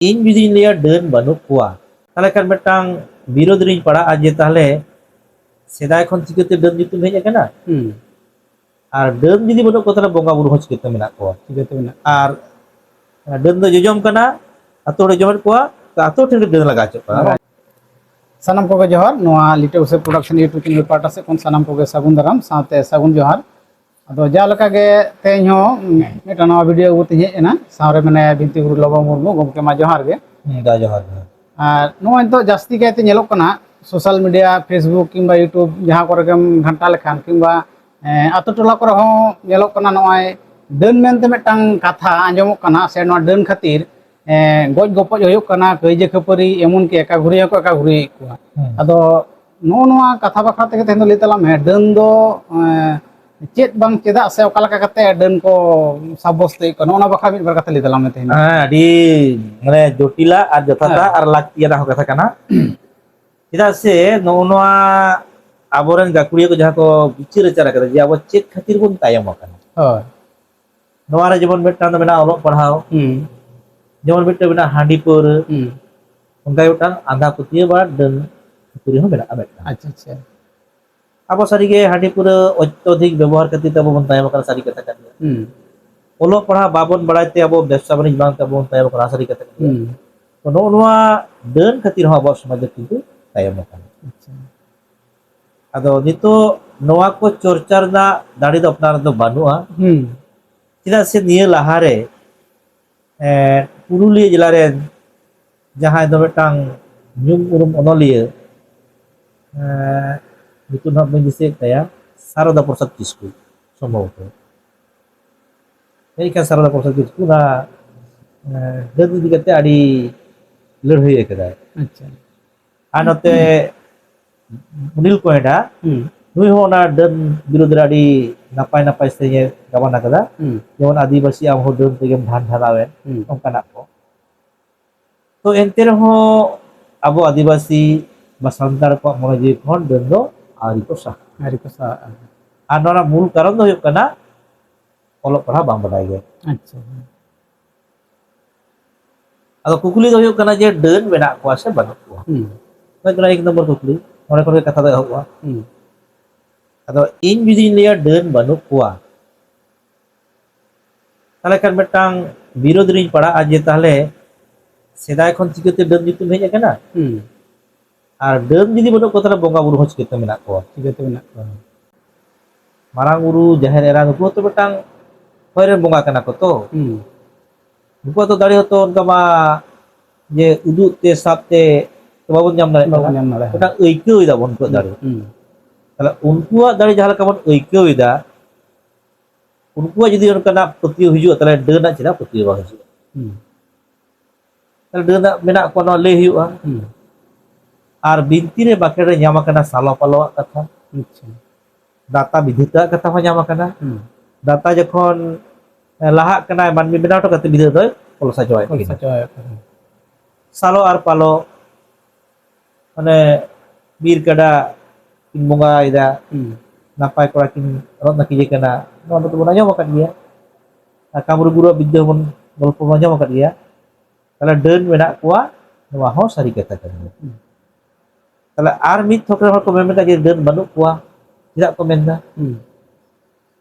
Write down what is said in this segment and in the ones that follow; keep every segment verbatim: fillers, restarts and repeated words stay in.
ᱤᱧ ᱡᱩᱫᱤᱧ ᱞᱟᱹᱭᱟ ᱰᱟᱹᱱ ᱵᱟᱹᱱᱩᱜ ᱠᱚᱣᱟ, ᱛᱟᱦᱚᱞᱮ ᱠᱷᱟᱱ ᱢᱤᱫᱴᱟᱝ ᱵᱤᱨᱳᱫᱷ ᱨᱤᱧ ᱯᱟᱲᱟᱜᱼᱟ ᱡᱮ ᱛᱟᱦᱚᱞᱮ ᱥᱮᱫᱟᱭ ᱠᱷᱚᱱ ᱪᱤᱠᱟᱹᱛᱮ ᱰᱟᱹᱱ ᱧᱩᱛᱩᱢ ᱦᱮᱡ ᱟᱠᱟᱱᱟ? ᱦᱩᱸ᱾ ᱟᱨ ᱰᱟᱹᱱ ᱡᱩᱫᱤ ᱵᱟᱹᱱᱩᱜ ᱠᱚᱣᱟ, ᱛᱟᱦᱚᱞᱮ ᱵᱚᱸᱜᱟ ᱵᱩᱨᱩ ᱦᱚᱸ ᱪᱤᱠᱟᱹᱛᱮ ᱢᱮᱱᱟᱜ ᱠᱚᱣᱟ? ᱪᱤᱠᱟᱹᱛᱮ ᱢᱮᱱᱟᱜ ᱠᱚᱣᱟ? ᱟᱨ ᱰᱟᱹᱱ ᱫᱚ ᱡᱚᱡᱚᱢ ᱠᱟᱱᱟ, ᱟᱛᱳ ᱦᱚᱲᱮ ᱡᱚᱢᱮᱫ ᱠᱚᱣᱟ, ᱛᱚ ᱟᱛᱳ ᱦᱚᱲ ᱴᱷᱮᱱ ᱜᱮ ᱰᱟᱹᱱ ᱞᱟᱜᱟ ᱦᱚᱪᱚᱜ ᱠᱟᱱᱟ᱾ ᱦᱳᱭ᱾ ᱥᱟᱱᱟᱢ ᱠᱚᱜᱮ ᱡᱚᱦᱟᱨ᱾ ᱱᱚᱣᱟ ᱞᱤᱴᱟᱹ ᱩᱥᱮ ᱯᱨᱚᱰᱟᱠᱥᱚᱱ YouTube ᱪᱮᱱᱮᱞ ᱯᱟᱦᱴᱟ ᱥᱮᱫ ᱠᱷᱚᱱ ᱥᱟᱱᱟᱢ ᱠᱚᱜᱮ ᱥᱟᱹᱜᱩᱱ ᱫᱟᱨᱟᱢ ᱥᱟᱶᱛᱮ ᱥᱟᱹᱜᱩᱱ ᱡᱚᱦᱟᱨ᱾ ᱟᱫᱚ ᱡᱟ ᱞᱮᱠᱟ ᱜᱮ ᱛᱮᱦᱮᱧ ᱦᱚᱸ ᱢᱤᱫᱴᱟᱝ ᱱᱟᱣᱟ ᱵᱷᱤᱰᱤᱭᱳ ᱟᱹᱜᱩ ᱛᱮᱧ ᱦᱮᱡ ᱮᱱᱟ, ᱥᱟᱶᱨᱮ ᱢᱮᱱᱟᱭᱟ ᱵᱤᱱᱛᱤ ᱜᱩᱨᱩ ᱞᱚᱵᱚ ᱢᱩᱨᱢᱩ᱾ ᱜᱚᱢᱠᱮ, ᱢᱟ ᱡᱚᱦᱟᱨ ᱜᱮ᱾ ᱦᱩᱸ, ᱫᱟ ᱡᱚᱦᱟᱨ, ᱡᱚᱦᱟᱨ᱾ ᱟᱨ ᱱᱚᱜᱼᱚᱭ ᱱᱤᱛᱚᱜ ᱡᱟᱹᱥᱛᱤ ᱠᱟᱭᱛᱮ ᱧᱮᱞᱚᱜ ᱠᱟᱱᱟ, ᱥᱳᱥᱟᱞ ᱢᱤᱰᱤᱭᱟ, Facebook ᱠᱤᱝᱵᱟ YouTube, ᱡᱟᱦᱟᱸ ᱠᱚᱨᱮ ᱜᱮᱢ ᱜᱷᱟᱱᱴᱟ ᱞᱮᱠᱷᱟᱱ, ᱠᱤᱝᱵᱟ, ᱮᱸ, ᱟᱛᱳ ᱴᱚᱞᱟ ᱠᱚᱨᱮ ᱦᱚᱸ ᱧᱮᱞᱚᱜ ᱠᱟᱱᱟ, ᱱᱚᱜᱼᱚᱭ ᱰᱟᱹᱱ ᱢᱮᱱᱛᱮ ᱢᱤᱫᱴᱟᱝ ᱠᱟᱛᱷᱟ ᱟᱸᱡᱚᱢᱚᱜ ᱠᱟᱱᱟ, ᱥᱮ ᱱᱚᱣᱟ ᱰᱟᱹᱱ ᱠᱷᱟᱹᱛᱤᱨ, ᱮᱸ, ᱜᱚᱡ ᱜᱚᱯᱚᱡ ᱦᱩᱭᱩᱜ ᱠᱟᱱᱟ, ᱠᱟᱹᱭᱡᱟᱹ ᱠᱷᱟᱹᱯᱟᱹᱨᱤ, ᱮᱢᱚᱱ ᱠᱤ ᱮᱠᱟ ᱜᱷᱩᱨᱤ ᱦᱚᱸᱠᱚ ᱮᱠᱟ ᱜᱷᱩᱨᱤᱭᱮᱫ ᱠᱚᱣᱟ᱾ ᱦᱩᱸ᱾ ᱟᱫᱚ ᱱᱚᱜᱼᱚ ᱱᱚᱣᱟ ᱠᱟᱛᱷᱟ ᱵᱟᱠᱷᱨᱟ ᱛᱮᱜᱮ ᱛᱮᱦᱮᱧ ᱫᱚ ᱞᱟᱹᱭ ᱛᱟᱞᱟᱝ ᱢᱮ, ᱰᱟᱹᱱ ᱫᱚ, ᱮᱸ, ᱪᱮᱫ ᱵᱟᱝ ᱪᱮᱫᱟᱜ ᱥᱮ ᱚᱠᱟ ᱞᱮᱠᱟ ᱠᱟᱛᱮ ᱰᱟᱹᱱ ᱠᱚ ᱥᱟᱵᱵᱚᱥᱛᱚᱭᱮᱫ ᱠᱚᱣᱟ, ᱱᱚᱜᱼᱚ ᱱᱚᱣᱟ ᱵᱟᱠᱷᱨᱟ ᱢᱤᱫ ᱵᱟᱨ ᱠᱟᱛᱷᱟ ᱞᱟᱹᱭ ᱛᱟᱞᱟᱝ ᱢᱮ ᱛᱮᱦᱮᱧ ᱫᱚ᱾ ᱦᱮᱸ, ᱟᱹᱰᱤ, ᱢᱟᱱᱮ, ᱡᱚᱴᱤᱞᱟ ᱟᱨ ᱡᱚᱛᱷᱟᱛᱟ ᱦᱮᱸ᱾ ᱟᱨ ᱞᱟᱹᱠᱛᱤᱭᱟᱱᱟᱜ ᱦᱚᱸ ᱠᱟᱛᱷᱟ ᱠᱟᱱᱟ᱾ ᱪᱮᱫᱟᱜ ᱥᱮ ᱱᱚᱜᱼᱚ ᱱᱚᱣᱟ ᱟᱵᱚᱨᱮᱱ ᱜᱟᱹᱠᱷᱩᱲᱤᱭᱟᱹ ᱠᱚ ᱡᱟᱦᱟᱸ ᱠᱚ ᱵᱤᱪᱟᱹᱨ ᱟᱪᱟᱨ ᱟᱠᱟᱫᱟ ᱡᱮ ᱟᱵᱚ ᱪᱮᱫ ᱠᱷᱟᱹᱛᱤᱨ ᱵᱚᱱ ᱛᱟᱭᱚᱢ ᱟᱠᱟᱱᱟ᱾ ᱦᱳᱭ᱾ ᱱᱚᱣᱟ ᱨᱮ ᱡᱮᱢᱚᱱ ᱢᱤᱫᱴᱟᱝ ᱫᱚ ᱢᱮᱱᱟᱜᱼᱟ ᱚᱞᱚᱜ ᱯᱟᱲᱦᱟᱣ, ᱦᱩᱸ᱾ ᱡᱮᱢᱚᱱ ᱢᱤᱫᱴᱟᱝ ᱢᱮᱱᱟᱜᱼᱟ ᱦᱟᱺᱰᱤ ᱯᱟᱹᱣᱨᱟᱹ, ᱦᱩᱸ᱾ ᱚᱱᱠᱟ ᱜᱮ ᱢᱤᱫᱴᱟᱝ ᱟᱸᱫᱷᱟ ᱯᱟᱹᱛᱭᱟᱹᱣ ᱵᱟ ᱰᱟᱹᱱ ᱠᱷᱟᱹᱯᱟᱹᱨᱤ ᱦᱚᱸ ᱢᱮᱱᱟᱜᱼᱟ ᱢᱤᱫᱴᱟᱝ᱾ ᱟᱪᱪᱷᱟ, ᱟᱪᱪᱷᱟ᱾ ᱟᱵᱚ ᱥᱟᱹᱨᱤᱜᱮ ᱦᱟᱺᱰᱤ ᱯᱟᱹᱣᱨᱟᱹ ᱚᱛᱭᱚᱫᱷᱤᱠ ᱵᱮᱵᱚᱦᱟᱨ ᱠᱷᱟᱹᱛᱤᱨ ᱛᱮ ᱟᱵᱚ ᱵᱚᱱ ᱛᱟᱭᱚᱢ ᱟᱠᱟᱱᱟ, ᱥᱟᱹᱨᱤ ᱠᱟᱛᱷᱟ ᱠᱟᱱ ᱜᱮᱭᱟ᱾ ᱦᱩᱸ᱾ ᱚᱞᱚᱜ ᱯᱟᱲᱦᱟᱜ ᱵᱟᱵᱚᱱ ᱵᱟᱲᱟᱭ ᱛᱮ ᱟᱵᱚ ᱵᱮᱵᱽᱥᱟ ᱵᱟᱹᱱᱤᱡᱽ ᱵᱟᱝ ᱛᱮ ᱟᱵᱚ ᱵᱚᱱ ᱛᱟᱭᱚᱢ ᱟᱠᱟᱱᱟ, ᱥᱟᱹᱨᱤ ᱠᱟᱛᱷᱟ ᱠᱟᱱ ᱜᱮᱭᱟ᱾ ᱦᱩᱸ᱾ ᱛᱚ ᱱᱚᱜᱼᱚ ᱱᱚᱣᱟ ᱰᱟᱹᱱ ᱠᱷᱟᱹᱛᱤᱨ ᱦᱚᱸ ᱟᱵᱚᱣᱟᱜ ᱥᱚᱢᱟᱡᱽ ᱫᱚ ᱠᱤᱱᱛᱩ ᱛᱟᱭᱚᱢ ᱟᱠᱟᱱᱟ᱾ ᱟᱪᱪᱷᱟ᱾ ᱟᱫᱚ ᱱᱤᱛᱚᱜ ᱱᱚᱣᱟ ᱠᱚ ᱪᱚᱨᱪᱟ ᱨᱮᱱᱟᱜ ᱫᱟᱲᱮ ᱫᱚ ᱟᱯᱱᱟᱨ ᱨᱮᱫᱚ ᱵᱟᱹᱱᱩᱜᱼᱟ᱾ ᱦᱩᱸ᱾ ᱪᱮᱫᱟᱜ ᱥᱮ ᱱᱤᱭᱟᱹ ᱞᱟᱦᱟᱨᱮ, ᱮᱸ, ᱯᱩᱨᱩᱞᱤᱭᱟᱹ ᱡᱮᱞᱟ ᱨᱮᱱ ᱡᱟᱦᱟᱸᱭ ᱫᱚ ᱢᱤᱫᱴᱟᱝ ᱧᱩᱢ ᱩᱨᱩᱢ ᱚᱱᱚᱞᱤᱭᱟᱹ, ᱮᱸ, ᱧᱩᱛᱩᱢ ᱦᱟᱸᱜ ᱵᱟᱹᱧ ᱫᱤᱥᱟᱹᱭᱮᱫ ᱛᱟᱭᱟ, ᱥᱟᱨᱚᱫᱟ ᱯᱨᱚᱥᱟᱫᱽ ᱠᱤᱥᱠᱩ ᱥᱚᱢᱵᱷᱚᱵᱚᱛᱚ᱾ ᱡᱟᱹᱱᱤᱡ ᱠᱷᱟᱱ ᱥᱟᱨᱚᱫᱟ ᱯᱨᱚᱥᱟᱫᱽ ᱠᱤᱥᱠᱩ ᱚᱱᱟ, ᱮᱸ, ᱰᱟᱹᱱ ᱤᱫᱤ ᱠᱟᱛᱮ ᱟᱹᱰᱤ ᱞᱟᱹᱲᱦᱟᱹᱭ ᱟᱠᱟᱫᱟᱭ᱾ ᱟᱪᱪᱷᱟ᱾ ᱟᱨ ᱱᱚᱛᱮ ᱚᱱᱤᱞ ᱠᱚᱭᱰᱟ, ᱦᱩᱸ᱾ ᱱᱩᱭ ᱦᱚᱸ ᱚᱱᱟ ᱰᱟᱹᱱ ᱵᱤᱨᱩᱫᱽ ᱨᱮ ᱟᱹᱰᱤ ᱱᱟᱯᱟᱭ ᱱᱟᱯᱟᱭ ᱥᱮᱨᱮᱧ ᱮ ᱜᱟᱵᱟᱱ ᱟᱠᱟᱫᱟ᱾ ᱦᱩᱸ᱾ ᱡᱮᱢᱚᱱ ᱟᱹᱫᱤᱵᱟᱹᱥᱤ ᱟᱢ ᱦᱚᱸ ᱰᱟᱹᱱ ᱛᱮᱜᱮᱢ ᱰᱷᱟᱱ ᱰᱷᱟᱱᱟᱣᱮᱱ, ᱦᱩᱸ᱾ ᱚᱱᱠᱟᱱᱟᱜ ᱠᱚ᱾ ᱛᱚ ᱮᱱᱛᱮ ᱨᱮᱦᱚᱸ ᱟᱵᱚ ᱟᱹᱫᱤᱵᱟᱹᱥᱤ ᱵᱟ ᱥᱟᱱᱛᱟᱲ ᱠᱚᱣᱟᱜ ᱢᱚᱱᱮ ᱡᱤᱣᱤ ᱠᱷᱚᱱ ᱰᱟᱹᱱ ᱫᱚ ᱟᱹᱣᱨᱤ ᱠᱚ ᱥᱟᱦᱟᱜᱼᱟ᱾ ᱟᱹᱣᱨᱤ ᱠᱚ ᱥᱟᱦᱟᱜᱼᱟ᱾ ᱟᱨ ᱱᱚᱣᱟ ᱨᱮᱱᱟᱜ ᱢᱩᱞ ᱠᱟᱨᱚᱱ ᱫᱚ ᱦᱩᱭᱩᱜ ᱠᱟᱱᱟ ᱚᱞᱚᱜ ᱯᱟᱲᱦᱟᱜ ᱵᱟᱝ ᱵᱟᱰᱟᱭ ᱜᱮ᱾ ᱟᱪᱪᱷᱟ᱾ ᱟᱫᱚ ᱠᱩᱠᱞᱤ ᱫᱚ ᱦᱩᱭᱩᱜ ᱠᱟᱱᱟ ᱡᱮ ᱰᱟᱹᱱ ᱢᱮᱱᱟᱜ ᱠᱚᱣᱟ ᱥᱮ ᱵᱟᱹᱱᱩᱜ ᱠᱚᱣᱟ? ᱦᱩᱸ᱾ ᱦᱳᱭ, ᱛᱚᱵᱮ ᱮᱠ ᱱᱚᱢᱵᱚᱨ ᱠᱩᱠᱞᱤ, ᱱᱚᱰᱮ ᱠᱷᱚᱱ ᱜᱮ ᱠᱟᱛᱷᱟ ᱫᱚ ᱮᱦᱚᱵᱚᱜᱼᱟ᱾ ᱦᱩᱸ᱾ ᱟᱫᱚ ᱤᱧ ᱡᱩᱫᱤᱧ ᱞᱟᱹᱭᱟ ᱰᱟᱹᱱ ᱵᱟᱹᱱᱩᱜ ᱠᱚᱣᱟ, ᱛᱟᱦᱚᱞᱮ ᱠᱷᱟᱱ ᱢᱤᱫᱴᱟᱝ ᱵᱤᱨᱳᱫᱷ ᱨᱤᱧ ᱯᱟᱲᱟᱜᱼᱟ ᱡᱮ ᱛᱟᱦᱚᱞᱮ ᱥᱮᱫᱟᱭ ᱠᱷᱚᱱ ᱪᱤᱠᱟᱹᱛᱮ ᱰᱟᱹᱱ ᱧᱩᱛᱩᱢ ᱦᱮᱡ ᱟᱠᱟᱱᱟ? ᱦᱩᱸ᱾ ᱟᱨ ᱰᱟᱹᱱ ᱡᱩᱫᱤ ᱵᱟᱹᱱᱩᱜ ᱠᱚᱣᱟ, ᱛᱟᱦᱚᱞᱮ ᱵᱚᱸᱜᱟ ᱵᱩᱨᱩ ᱦᱚᱸ ᱪᱤᱠᱟᱹᱛᱮ ᱢᱮᱱᱟᱜ ᱠᱚᱣᱟ? ᱪᱤᱠᱟᱹᱛᱮ ᱢᱮᱱᱟᱜ ᱠᱚᱣᱟ? ᱢᱟᱨᱟᱝ ᱵᱩᱨᱩ, ᱡᱟᱦᱮᱨ ᱮᱨᱟ, ᱱᱩᱠᱩ ᱦᱚᱸᱛᱚ ᱢᱤᱫᱴᱟᱝ ᱦᱚᱭ ᱨᱮᱱ ᱵᱚᱸᱜᱟ ᱠᱟᱱᱟ ᱠᱚ ᱛᱚ᱾ ᱦᱩᱸ᱾ ᱱᱩᱠᱩᱣᱟᱜ ᱫᱚ ᱫᱟᱲᱮ ᱦᱚᱸᱛᱚ ᱚᱱᱠᱟ ᱢᱟ ᱡᱮ ᱩᱫᱩᱜ ᱛᱮ, ᱥᱟᱵ ᱛᱮ ᱵᱟᱵᱚᱱ ᱧᱟᱢ ᱫᱟᱲᱮᱭᱟᱜ ᱵᱟᱵᱚᱱ ᱠᱟᱱᱟ᱾ ᱧᱟᱢ ᱫᱟᱲᱮᱭᱟᱜᱼᱟ᱾ ᱢᱤᱫᱴᱟᱝ ᱟᱹᱭᱠᱟᱹᱣ ᱮᱫᱟ ᱵᱚᱱ ᱱᱩᱠᱩᱣᱟᱜ ᱦᱩᱸ, ᱫᱟᱲᱮ᱾ ᱦᱩᱸ᱾ ᱛᱟᱦᱚᱞᱮ ᱩᱱᱠᱩᱣᱟᱜ ᱫᱟᱲᱮ ᱡᱟᱦᱟᱸ ᱞᱮᱠᱟ ᱵᱚᱱ ᱟᱹᱭᱠᱟᱹᱣ ᱮᱫᱟ, ᱩᱱᱠᱩᱣᱟᱜ ᱡᱩᱫᱤ ᱚᱱᱠᱟᱱᱟᱜ ᱯᱟᱹᱛᱭᱟᱹᱣ ᱦᱤᱡᱩᱜᱼᱟ, ᱛᱟᱦᱚᱞᱮ ᱰᱟᱹᱱᱟᱜ ᱪᱮᱫᱟᱜ ᱯᱟᱹᱛᱭᱟᱹᱣ ᱵᱟᱝ ᱦᱤᱡᱩᱜᱼᱟ? ᱦᱩᱸ᱾ ᱛᱟᱦᱚᱞᱮ ᱰᱟᱹᱱᱟᱜ ᱢᱮᱱᱟᱜ ᱠᱚᱣᱟ, ᱱᱚᱣᱟ ᱞᱟᱹᱭ ᱦᱩᱭᱩᱜᱼᱟ᱾ ᱦᱩᱸ᱾ ᱟᱨ ᱵᱤᱱᱛᱤ ᱨᱮ ᱵᱟᱸᱠᱷᱮᱲ ᱨᱮ ᱧᱟᱢ ᱟᱠᱟᱱᱟ ᱥᱟᱞᱚ ᱯᱟᱞᱚᱣᱟᱜ ᱠᱟᱛᱷᱟ᱾ ᱟᱪᱪᱷᱟ᱾ ᱫᱟᱛᱟ ᱵᱤᱫᱷᱟᱹᱛᱟᱜ ᱠᱟᱛᱷᱟ ᱦᱚᱸ ᱧᱟᱢ ᱟᱠᱟᱱᱟ᱾ ᱦᱩᱸ᱾ ᱫᱟᱛᱟ ᱡᱚᱠᱷᱚᱱ, ᱮ, ᱞᱟᱦᱟᱜ ᱠᱟᱱᱟᱭ, ᱢᱟᱹᱱᱢᱤ ᱵᱮᱱᱟᱣ ᱦᱚᱴᱚ ᱠᱟᱛᱮ ᱵᱤᱫᱷᱟᱹ ᱫᱚᱭ ᱠᱚᱞᱥᱟ ᱪᱟᱵᱟᱭᱮᱫ ᱠᱚᱞᱥᱟ ᱠᱤᱱᱟ᱾ ᱪᱟᱵᱟᱭᱮᱫ ᱠᱚᱣᱟ᱾ ᱥᱟᱞᱚ ᱟᱨ ᱯᱟᱞᱚ, ᱢᱟᱱᱮ, ᱵᱤᱨ ᱠᱟᱰᱟ ᱠᱤᱱ ᱵᱚᱸᱜᱟᱭᱮᱫᱟ, ᱦᱩᱸ᱾ ᱱᱟᱯᱟᱭ ᱠᱚᱲᱟ ᱠᱤᱱ ᱨᱚᱜ ᱱᱟᱹᱠᱤᱡᱮ ᱠᱟᱱᱟ, ᱱᱚᱣᱟ ᱫᱚ ᱵᱚᱱ ᱟᱸᱡᱚᱢ ᱟᱠᱟᱫ ᱜᱮᱭᱟ᱾ ᱟᱨ ᱠᱟᱢᱨᱩ ᱜᱩᱨᱩᱣᱟᱜ ᱵᱤᱫᱽᱫᱟᱹ ᱦᱚᱸᱵᱚᱱ ᱜᱚᱞᱯᱚ ᱵᱚᱱ ᱟᱸᱡᱚᱢ ᱟᱠᱟᱫ ᱜᱮᱭᱟ᱾ ᱛᱟᱦᱚᱞᱮ ᱰᱟᱹᱱ ᱢᱮᱱᱟᱜ ᱠᱚᱣᱟ, ᱱᱚᱣᱟ ᱦᱚᱸ ᱥᱟᱹᱨᱤ ᱠᱟᱛᱷᱟ ᱠᱟᱱ ᱜᱮᱭᱟ᱾ ᱦᱩᱸ᱾ ᱛᱟᱦᱚᱞᱮ ᱟᱨ ᱢᱤᱫ ᱛᱷᱚᱠ ᱨᱮ ᱦᱚᱲ ᱠᱚ ᱢᱮᱱ ᱢᱮᱫᱟ ᱡᱮ ᱰᱟᱹᱱ ᱵᱟᱹᱱᱩᱜ ᱠᱚᱣᱟ, ᱪᱮᱫᱟᱜ ᱠᱚ ᱢᱮᱱᱫᱟ? ᱦᱩᱸ᱾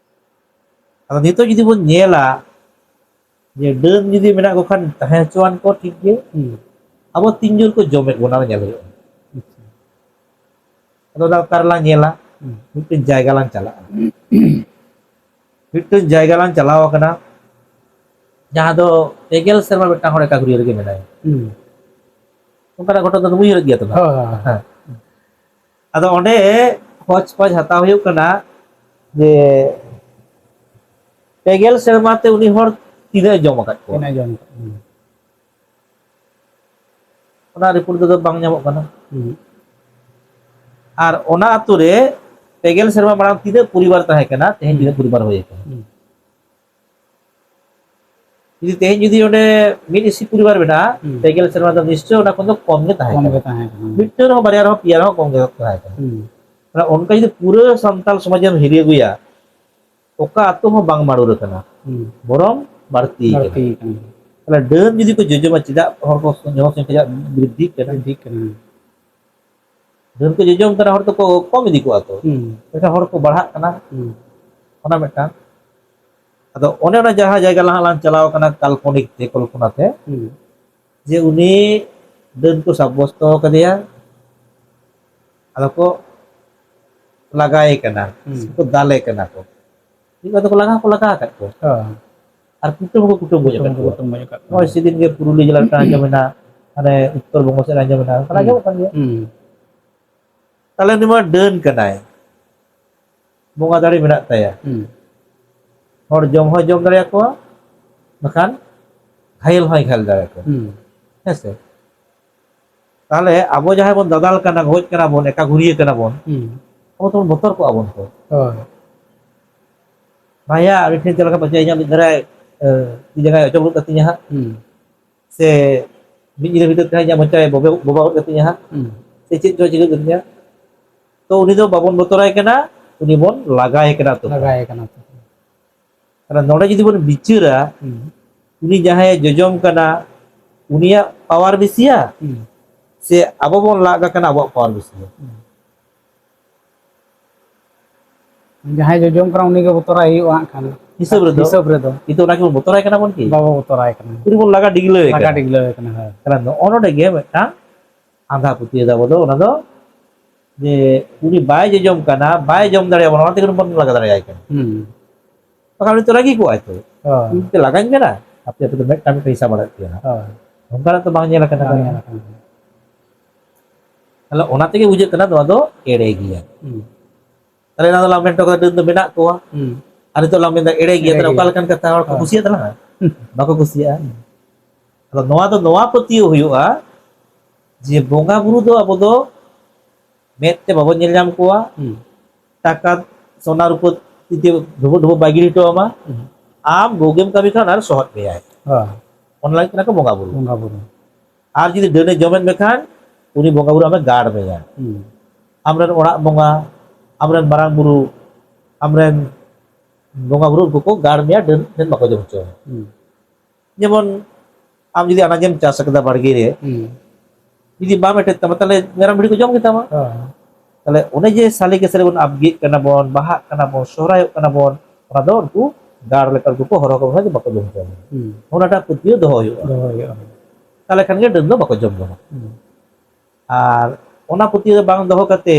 ᱟᱫᱚ ᱱᱤᱛᱚᱜ ᱡᱩᱫᱤ ᱵᱚᱱ ᱧᱮᱞᱟ ᱡᱮ ᱰᱟᱹᱱ ᱡᱩᱫᱤ ᱢᱮᱱᱟᱜ ᱠᱚ ᱠᱷᱟᱱ ᱛᱟᱦᱮᱸ ᱦᱚᱪᱚᱣᱟᱱ ᱠᱚ ᱴᱷᱤᱠ ᱜᱮ, ᱦᱩᱸ᱾ ᱟᱵᱚ ᱛᱤᱱ ᱡᱳᱨ ᱠᱚ ᱡᱚᱢᱮᱫ ᱵᱚᱱᱟ ᱚᱱᱟ ᱧᱮᱞ ᱦᱩᱭᱩᱜᱼᱟ᱾ ᱟᱪᱪᱷᱟ᱾ ᱟᱫᱚ ᱚᱱᱟ ᱚᱠᱟ ᱨᱮᱞᱟᱝ ᱧᱮᱞᱟ? ᱦᱩᱸ᱾ ᱢᱤᱫᱴᱮᱱ ᱡᱟᱭᱜᱟ ᱞᱟᱝ ᱪᱟᱞᱟᱜᱼᱟ᱾ ᱢᱤᱫᱴᱮᱱ ᱡᱟᱭᱜᱟ ᱞᱟᱝ ᱪᱟᱞᱟᱣ ᱟᱠᱟᱱᱟ, ᱡᱟᱦᱟᱸ ᱫᱚ ᱯᱮᱜᱮᱞ ᱥᱮᱨᱢᱟ ᱢᱤᱫᱴᱟᱝ ᱦᱚᱲ ᱮᱠᱟᱜᱷᱩᱨᱤᱭᱟᱹ ᱨᱮᱜᱮ ᱢᱮᱱᱟᱭᱟ᱾ ᱦᱩᱸ᱾ ᱚᱱᱠᱟᱱᱟᱜ ᱜᱷᱚᱴᱚᱱᱟ ᱫᱚ ᱩᱭᱦᱟᱹᱨᱮᱫ ᱜᱮᱭᱟ ᱛᱚ ᱱᱟᱜ? ᱦᱳᱭ, ᱦᱳᱭ, ᱦᱳᱭ᱾ ᱦᱮᱸ᱾ ᱟᱫᱚ ᱚᱸᱰᱮ ᱠᱷᱚᱡᱽ ᱠᱷᱚᱡᱽ ᱦᱟᱛᱟᱣ ᱦᱩᱭᱩᱜ ᱠᱟᱱᱟ ᱡᱮ ᱯᱮᱜᱮᱞ ᱥᱮᱨᱢᱟ ᱛᱮ ᱩᱱᱤ ᱦᱚᱲ ᱛᱤᱱᱟᱹᱜ ᱮ ᱡᱚᱢ ᱟᱠᱟᱫ ᱠᱚᱣᱟ᱾ ᱛᱤᱱᱟᱹᱜ ᱮ ᱡᱚᱢ ᱟᱠᱟᱫ ᱠᱚᱣᱟ᱾ ᱚᱱᱟ ᱨᱤᱯᱳᱨᱴ ᱛᱮᱫᱚ ᱵᱟᱝ ᱧᱟᱢᱚᱜ ᱠᱟᱱᱟ᱾ ᱦᱩᱸ᱾ ᱟᱨ ᱚᱱᱟ ᱟᱛᱳ ᱨᱮ ᱯᱮᱜᱮᱞ ᱥᱮᱨᱢᱟ ᱢᱟᱲᱟᱝ ᱛᱤᱱᱟᱹᱜ ᱯᱚᱨᱤᱵᱟᱨ ᱛᱟᱦᱮᱸ ᱠᱟᱱᱟ, ᱛᱮᱦᱮᱧ ᱦᱩᱸ᱾ ᱛᱤᱱᱟᱹᱜ ᱯᱚᱨᱤᱵᱟᱨ ᱦᱩᱭ ᱟᱠᱟᱱᱟ? ᱦᱩᱸ᱾ ᱡᱩᱫᱤ ᱛᱮᱦᱮᱧ ᱡᱩᱫᱤ ᱚᱸᱰᱮ ᱢᱤᱫ ᱤᱥᱤ ᱯᱚᱨᱤᱵᱟᱨ ᱢᱮᱱᱟᱜᱼᱟ, ᱦᱩᱸ᱾ ᱯᱮᱜᱮᱞ ᱥᱮᱨᱢᱟ ᱫᱚ ᱱᱤᱥᱪᱚᱭ ᱚᱱᱟ ᱠᱷᱚᱱ ᱫᱚ ᱠᱚᱢ ᱜᱮ ᱛᱟᱦᱮᱸ ᱠᱚᱢ ᱠᱟᱱᱟ᱾ ᱜᱮ ᱛᱟᱦᱮᱸ ᱠᱟᱱᱟ᱾ ᱢᱤᱫᱴᱟᱝ ᱨᱮᱦᱚᱸ, ᱵᱟᱨᱭᱟ ᱨᱮᱦᱚᱸ, ᱯᱮᱭᱟ ᱨᱮᱦᱚᱸ ᱠᱚᱢ ᱜᱮ ᱛᱟᱦᱮᱸ ᱠᱟᱱᱟ᱾ ᱦᱩᱸ᱾ ᱛᱟᱦᱞᱮ ᱚᱱᱠᱟ ᱡᱩᱫᱤ ᱯᱩᱨᱟᱹ ᱥᱟᱱᱛᱟᱲ ᱥᱚᱢᱟᱡᱽ ᱮᱢ ᱦᱤᱨᱤ ᱟᱹᱜᱩᱭᱟ, ᱚᱠᱟ ᱟᱛᱳ ᱦᱚᱸ ᱵᱟᱝ ᱢᱟᱹᱨᱩᱲ ᱟᱠᱟᱱᱟ, ᱦᱩᱸ᱾ ᱵᱚᱨᱚᱝ ᱵᱟᱹᱲᱛᱤ ᱟᱠᱟᱱᱟ᱾ ᱵᱟᱹᱲᱛᱤ ᱟᱠᱟᱱᱟ᱾ ᱛᱟᱦᱞᱮ ᱰᱟᱹᱱ ᱡᱩᱫᱤ ᱠᱚ ᱡᱚᱡᱚᱢᱟ, ᱪᱮᱫᱟᱜ ᱦᱚᱲ ᱠᱚ ᱡᱚᱱᱚᱥᱚᱝᱠᱷᱟ ᱪᱮᱫᱟᱜ ᱵᱨᱤᱫᱽᱫᱷᱤᱜ ᱠᱟᱱᱟ? ᱵᱨᱤᱫᱽᱫᱷᱤᱜ ᱠᱟᱱᱟ᱾ ᱰᱟᱹᱱ ᱠᱚ ᱡᱚᱡᱚᱢ ᱠᱟᱱᱟ, ᱦᱚᱲ ᱫᱚᱠᱚ ᱠᱚᱢ ᱤᱫᱤ ᱠᱚᱜᱼᱟ ᱛᱚ᱾ ᱦᱩᱸ᱾ ᱢᱮᱱᱠᱷᱟᱱ ᱦᱚᱲ ᱠᱚ ᱵᱟᱲᱦᱟᱜ ᱠᱟᱱᱟ, ᱦᱩᱸ᱾ ᱚᱱᱟ ᱢᱤᱫᱴᱟᱝ᱾ ᱟᱫᱚ ᱚᱱᱮ ᱚᱱᱟ ᱡᱟᱦᱟᱸ ᱡᱟᱭᱜᱟ ᱞᱟᱦᱟ ᱞᱟᱝ ᱪᱟᱞᱟᱣ ᱠᱟᱱᱟ, ᱠᱟᱞᱯᱚᱱᱤᱠ ᱛᱮ, ᱠᱚᱞᱯᱚᱱᱟ ᱛᱮ, ᱦᱩᱸ᱾ ᱡᱮ ᱩᱱᱤ ᱰᱟᱹᱱ ᱠᱚ ᱥᱟᱵᱵᱚᱥᱛᱚ ᱟᱠᱟᱫᱮᱭᱟ, ᱟᱫᱚ ᱠᱚ ᱞᱟᱜᱟᱭᱮ ᱠᱟᱱᱟ, ᱦᱩᱸ᱾ ᱥᱮ ᱠᱚ ᱫᱟᱞᱮ ᱠᱟᱱᱟ ᱠᱚ᱾ ᱢᱤᱫ ᱵᱟᱨ ᱫᱚᱠᱚ ᱞᱟᱜᱟ ᱦᱚᱸᱠᱚ ᱞᱟᱜᱟ ᱟᱠᱟᱫ ᱠᱚᱣᱟ᱾ ᱦᱳᱭ᱾ ᱟᱨ ᱠᱩᱴᱟᱹᱢ ᱦᱚᱸᱠᱚ ᱠᱩᱴᱟᱹᱢ ᱜᱚᱡ ᱠᱩᱴᱟᱹᱢ ᱟᱠᱟᱫ ᱦᱚᱸᱠᱚ ᱠᱚᱣᱟ᱾ ᱠᱩᱴᱟᱹᱢ ᱜᱚᱡ ᱟᱠᱟᱫ ᱠᱚᱣᱟ᱾ ᱱᱚᱜᱼᱚᱭ ᱥᱮᱫᱤᱱ ᱜᱮ ᱯᱩᱨᱩᱞᱤᱭᱟᱹ ᱡᱮᱞᱟ ᱨᱮ ᱢᱤᱫᱴᱟᱝ ᱟᱸᱡᱚᱢ ᱮᱱᱟ, ᱢᱟᱱᱮ ᱩᱛᱛᱚᱨ ᱵᱚᱝᱜᱚ ᱥᱮᱫ ᱨᱮ ᱟᱸᱡᱚᱢ ᱮᱱᱟ, ᱚᱱᱠᱟᱱᱟᱜ ᱦᱩᱸ᱾ ᱟᱸᱡᱚᱢᱚᱜ ᱠᱟᱱ ᱜᱮᱭᱟ᱾ ᱦᱩᱸ᱾ ᱛᱟᱦᱞᱮ ᱩᱱᱤ ᱢᱟ ᱰᱟᱹᱱ ᱠᱟᱱᱟᱭ, ᱵᱚᱸᱜᱟ ᱫᱟᱲᱮ ᱢᱮᱱᱟᱜ ᱛᱟᱭᱟ᱾ ᱦᱩᱸ᱾ ᱦᱚᱲ ᱡᱚᱢ ᱦᱚᱸᱭ ᱡᱚᱢ ᱫᱟᱲᱮᱭᱟᱠᱚᱣᱟ, ᱵᱟᱠᱷᱟᱱ ᱜᱷᱟᱭᱮᱞ ᱦᱚᱸᱭ ᱜᱷᱟᱭᱮᱞ ᱫᱟᱲᱮᱭᱟᱠᱚᱣᱟ᱾ ᱦᱩᱸ᱾ ᱦᱮᱸ ᱥᱮ? ᱛᱟᱦᱞᱮ ᱟᱵᱚ ᱡᱟᱦᱟᱸᱭ ᱵᱚᱱ ᱫᱟᱫᱟᱞ ᱠᱟᱱᱟ, ᱜᱚᱡ ᱠᱟᱱᱟ ᱵᱚᱱ, ᱮᱠᱟ ᱜᱷᱩᱨᱤᱭᱟᱹ ᱠᱟᱱᱟ ᱵᱚᱱ, ᱦᱩᱸ᱾ ᱟᱵᱚ ᱫᱚᱵᱚᱱ ᱵᱚᱛᱚᱨ ᱠᱚᱜᱼᱟ ᱵᱚᱱ ᱛᱚ᱾ ᱦᱳᱭ᱾ ᱵᱷᱟᱭᱟ, ᱟᱹᱰᱤ ᱴᱷᱮᱱ ᱪᱮᱫ ᱞᱮᱠᱟ ᱯᱟᱪᱮ ᱤᱧᱟᱹᱜ ᱢᱤᱫ ᱫᱷᱟᱨᱮ, ᱮ, ᱛᱤ ᱡᱟᱸᱜᱟᱭ ᱚᱪᱚᱜ ᱜᱚᱫ ᱠᱟᱹᱛᱤᱧᱟ ᱦᱟᱸᱜ᱾ ᱦᱩᱸ᱾ ᱥᱮ ᱢᱤᱫ ᱧᱤᱫᱟᱹ ᱵᱷᱤᱛᱟᱹᱨ ᱛᱮ ᱤᱧᱟᱹᱜ ᱢᱚᱪᱟᱭ ᱵᱚᱵᱮ-, ᱵᱚᱵᱟ ᱜᱚᱫ ᱠᱟᱹᱛᱤᱧᱟ ᱦᱟᱸᱜ᱾ ᱦᱩᱸ᱾ ᱥᱮ ᱪᱮᱫ ᱪᱚ ᱪᱤᱠᱟᱹ ᱠᱟᱹᱛᱤᱧᱟ᱾ ᱛᱚ ᱩᱱᱤ ᱫᱚ ᱵᱟᱵᱚᱱ ᱵᱚᱛᱚᱨᱟᱭ ᱠᱟᱱᱟ, ᱩᱱᱤ ᱵᱚᱱ ᱞᱟᱜᱟᱭᱮ ᱠᱟᱱᱟ ᱛᱚ᱾ ᱞᱟᱜᱟᱭᱮ ᱠᱟᱱᱟ ᱛᱚ᱾ ᱛᱟᱦᱞᱮ ᱱᱚᱰᱮ ᱡᱩᱫᱤ ᱵᱚᱱ ᱵᱤᱪᱟᱹᱨᱟ, ᱦᱩᱸ᱾ ᱩᱱᱤ ᱡᱟᱦᱟᱸᱭᱮ ᱡᱚᱡᱚᱢ ᱠᱟᱱᱟ, ᱩᱱᱤᱭᱟᱜ power ᱵᱮᱥᱤᱭᱟ? ᱦᱩᱸ᱾ ᱥᱮ ᱟᱵᱚ ᱵᱚᱱ ᱞᱟᱜ ᱠᱟᱱᱟ, ᱟᱵᱚᱣᱟᱜ power ᱵᱮᱥᱤᱭᱟ? ᱦᱩᱸ᱾ ᱡᱟᱦᱟᱸᱭ ᱡᱚᱡᱚᱢ ᱠᱟᱱᱟ, ᱩᱱᱤ ᱜᱮ ᱵᱚᱛᱚᱨᱟᱭ ᱦᱩᱭᱩᱜᱼᱟ ᱦᱟᱸᱜ ᱠᱷᱟᱱ᱾ ᱦᱤᱥᱟᱹᱵ ᱨᱮᱫᱚ᱾ ᱦᱤᱥᱟᱹᱵ ᱨᱮᱫᱚ᱾ ᱠᱤᱱᱛᱩ ᱚᱱᱟ ᱠᱤ ᱵᱚᱱ ᱵᱚᱛᱚᱨᱟᱭ ᱠᱟᱱᱟ ᱵᱚᱱ ᱠᱤ? ᱵᱟᱵᱚ ᱵᱚᱛᱚᱨᱟᱭ ᱠᱟᱱᱟ᱾ ᱩᱱᱤ ᱵᱚᱱ ᱞᱟᱜᱟ ᱰᱤᱜᱽᱞᱟᱹᱣᱮ ᱞᱟᱜᱟ ᱠᱟᱱᱟ᱾ ᱰᱤᱜᱽᱞᱟᱹᱣᱮ ᱠᱟᱱᱟ, ᱦᱳᱭ᱾ ᱛᱟᱦᱞᱮ ᱱᱚᱜᱼᱚ ᱱᱚᱰᱮ ᱜᱮ ᱢᱤᱫᱴᱟᱝ ᱟᱸᱫᱷᱟ ᱯᱟᱹᱛᱭᱟᱹᱣ ᱫᱚ ᱟᱵᱚ ᱫᱚ ᱚᱱᱟ ᱫᱚ, ᱡᱮ ᱩᱱᱤ ᱵᱟᱭ ᱡᱚᱡᱚᱢ ᱠᱟᱱᱟ, ᱵᱟᱭ ᱡᱚᱢ ᱫᱟᱲᱮᱭᱟᱵᱚᱱᱟ, ᱚᱱᱟ ᱛᱮᱜᱮ ᱵᱚᱱ ᱞᱟᱜᱟ ᱫᱟᱲᱮᱭᱟᱭ ᱠᱟᱱᱟ᱾ ᱦᱩᱸ᱾ ᱵᱟᱠᱷᱟᱱ ᱩᱱᱤ ᱛᱚ ᱨᱟᱹᱜᱤ ᱠᱚᱜᱼᱟᱭ ᱛᱚ᱾ ᱦᱳᱭ᱾ ᱤᱧ ᱯᱮ ᱞᱟᱜᱟᱧ ᱠᱟᱱᱟ, ᱟᱯᱮ ᱟᱯᱮ ᱫᱚ ᱢᱤᱫᱴᱟᱝ ᱢᱤᱫᱴᱟᱝ ᱦᱤᱥᱟᱹᱵ ᱵᱟᱲᱟᱭᱮᱫ ᱯᱮᱭᱟ ᱱᱟᱜ᱾ ᱦᱳᱭ᱾ ᱚᱱᱠᱟᱱᱟᱜ ᱛᱚ ᱵᱟᱝ ᱧᱮᱞ ᱟᱠᱟᱱᱟ᱾ ᱵᱟᱝ ᱧᱮᱞ ᱟᱠᱟᱱᱟ᱾ ᱛᱟᱦᱞᱮ ᱚᱱᱟ ᱛᱮᱜᱮ ᱵᱩᱡᱷᱟᱹᱜ ᱠᱟᱱᱟ ᱱᱚᱣᱟ ᱫᱚ ᱮᱲᱮ ᱜᱮᱭᱟ᱾ ᱦᱩᱸ᱾ ᱛᱟᱦᱞᱮ ᱚᱱᱟ ᱫᱚ ᱞᱟᱝ ᱢᱮᱱ ᱦᱚᱴᱚ ᱠᱟᱫᱟ, ᱰᱟᱹᱱ ᱫᱚ ᱢᱮᱱᱟᱜ ᱠᱚᱣᱟ᱾ ᱦᱩᱸ᱾ ᱟᱨ ᱱᱤᱛᱚᱜ ᱞᱟᱝ ᱢᱮᱱᱫᱟ ᱮᱲᱮ ᱜᱮᱭᱟ᱾ ᱮᱲᱮ ᱛᱟᱦᱞᱮ ᱜᱮᱭᱟ᱾ ᱚᱠᱟ ᱞᱮᱠᱟᱱ ᱠᱟᱛᱷᱟ, ᱦᱚᱲ ᱠᱚ ᱦᱳᱭ᱾ ᱠᱩᱥᱤᱭᱟᱜ ᱛᱟᱞᱟᱝᱟ? ᱦᱩᱸ᱾ ᱵᱟᱠᱚ ᱠᱩᱥᱤᱭᱟᱜᱼᱟ᱾ ᱦᱩᱸ᱾ ᱟᱫᱚ ᱱᱚᱣᱟ ᱫᱚ ᱱᱚᱣᱟ ᱯᱟᱹᱛᱭᱟᱹᱣ ᱦᱩᱭᱩᱜᱼᱟ ᱡᱮ ᱵᱚᱸᱜᱟ ᱵᱩᱨᱩ ᱫᱚ ᱟᱵᱚ ᱫᱚ ᱢᱮᱫ ᱛᱮ ᱵᱟᱵᱚᱱ ᱧᱮᱞ ᱧᱟᱢ ᱠᱚᱣᱟ᱾ ᱦᱩᱸ᱾ ᱴᱟᱠᱟ, ᱥᱚᱱᱟ, ᱨᱩᱯᱟᱹ ᱛᱤ ᱛᱮ ᱰᱷᱩᱵᱩ ᱰᱷᱩᱵᱩ ᱵᱟᱭ ᱜᱤᱰᱤ ᱦᱚᱴᱚ ᱟᱢᱟ᱾ ᱦᱩᱸ᱾ ᱟᱢ ᱵᱩᱜᱤᱢ ᱠᱟᱹᱢᱤ ᱠᱷᱟᱱ ᱟᱨ ᱥᱚᱦᱚᱫ ᱢᱮᱭᱟᱭ᱾ ᱦᱳᱭ᱾ ᱚᱱᱟ ᱞᱟᱹᱜᱤᱫ ᱠᱟᱱᱟ ᱠᱚ ᱵᱚᱸᱜᱟ ᱵᱩᱨᱩ᱾ ᱵᱚᱸᱜᱟ ᱵᱩᱨᱩ᱾ ᱟᱨ ᱡᱩᱫᱤ ᱰᱟᱹᱱᱮ ᱡᱚᱢᱮᱫ ᱢᱮ ᱠᱷᱟᱱ, ᱩᱱᱤ ᱵᱚᱸᱜᱟ ᱵᱩᱨᱩ ᱟᱢᱮ ᱜᱟᱲ ᱢᱮᱭᱟ᱾ ᱦᱩᱸ᱾ ᱟᱢᱨᱮᱱ ᱚᱲᱟᱜ ᱵᱚᱸᱜᱟ, ᱟᱢᱨᱮᱱ ᱢᱟᱨᱟᱝ ᱵᱩᱨᱩ, ᱟᱢᱨᱮᱱ ᱵᱚᱸᱜᱟ ᱵᱩᱨᱩ ᱩᱱᱠᱩ ᱠᱚ ᱜᱟᱲ ᱢᱮᱭᱟ, ᱰᱟᱹᱱ ᱴᱷᱮᱱ ᱵᱟᱠᱚ ᱡᱚᱢ ᱦᱚᱪᱚ ᱟᱢᱟ᱾ ᱦᱩᱸ᱾ ᱡᱮᱢᱚᱱ ᱟᱢ ᱡᱩᱫᱤ ᱟᱱᱟᱡᱮᱢ ᱪᱟᱥ ᱟᱠᱟᱫᱟ ᱵᱟᱲᱜᱮ ᱨᱮ, ᱦᱩᱸ᱾ ᱡᱩᱫᱤ ᱵᱟᱢ ᱮᱴᱮᱫ ᱛᱟᱢᱟ, ᱛᱟᱦᱞᱮ ᱢᱮᱨᱚᱢ ᱵᱷᱤᱰᱤ ᱠᱚ ᱡᱚᱢ ᱜᱮᱛᱟᱢᱟ᱾ ᱦᱳᱭ᱾ ᱛᱟᱦᱞᱮ ᱚᱱᱮ ᱡᱮ ᱥᱟᱞᱮ ᱠᱮᱥᱟᱞᱮ ᱵᱚᱱ ᱟᱵᱜᱮᱜ ᱠᱟᱱᱟ ᱵᱚᱱ, ᱵᱟᱦᱟᱜ ᱠᱟᱱᱟ ᱵᱚᱱ, ᱥᱚᱦᱨᱟᱭᱚᱜ ᱠᱟᱱᱟ ᱵᱚᱱ, ᱚᱱᱟ ᱫᱚ ᱩᱱᱠᱩ ᱜᱟᱲ ᱞᱮᱠᱟ ᱩᱱᱠᱩ ᱠᱚ ᱦᱚᱨᱦᱚ ᱠᱟᱵᱚᱱᱟ ᱡᱮ ᱵᱟᱠᱚ ᱡᱚᱢ ᱦᱚᱪᱚ ᱵᱚᱱᱟ᱾ ᱦᱩᱸ᱾ ᱚᱱᱟᱴᱟᱜ ᱯᱟᱹᱛᱭᱟᱹᱣ ᱫᱚᱦᱚ ᱦᱩᱭᱩᱜᱼᱟ᱾ ᱫᱚᱦᱚ ᱦᱩᱭᱩᱜᱼᱟ᱾ ᱛᱟᱦᱞᱮ ᱠᱷᱟᱱ ᱜᱮ ᱰᱟᱹᱱ ᱫᱚ ᱵᱟᱠᱚ ᱡᱚᱢ ᱵᱚᱱᱟ᱾ ᱦᱩᱸ᱾ ᱟᱨ ᱚᱱᱟ ᱯᱟᱹᱛᱭᱟᱹᱣ ᱫᱚ ᱵᱟᱝ ᱫᱚᱦᱚ ᱠᱟᱛᱮ,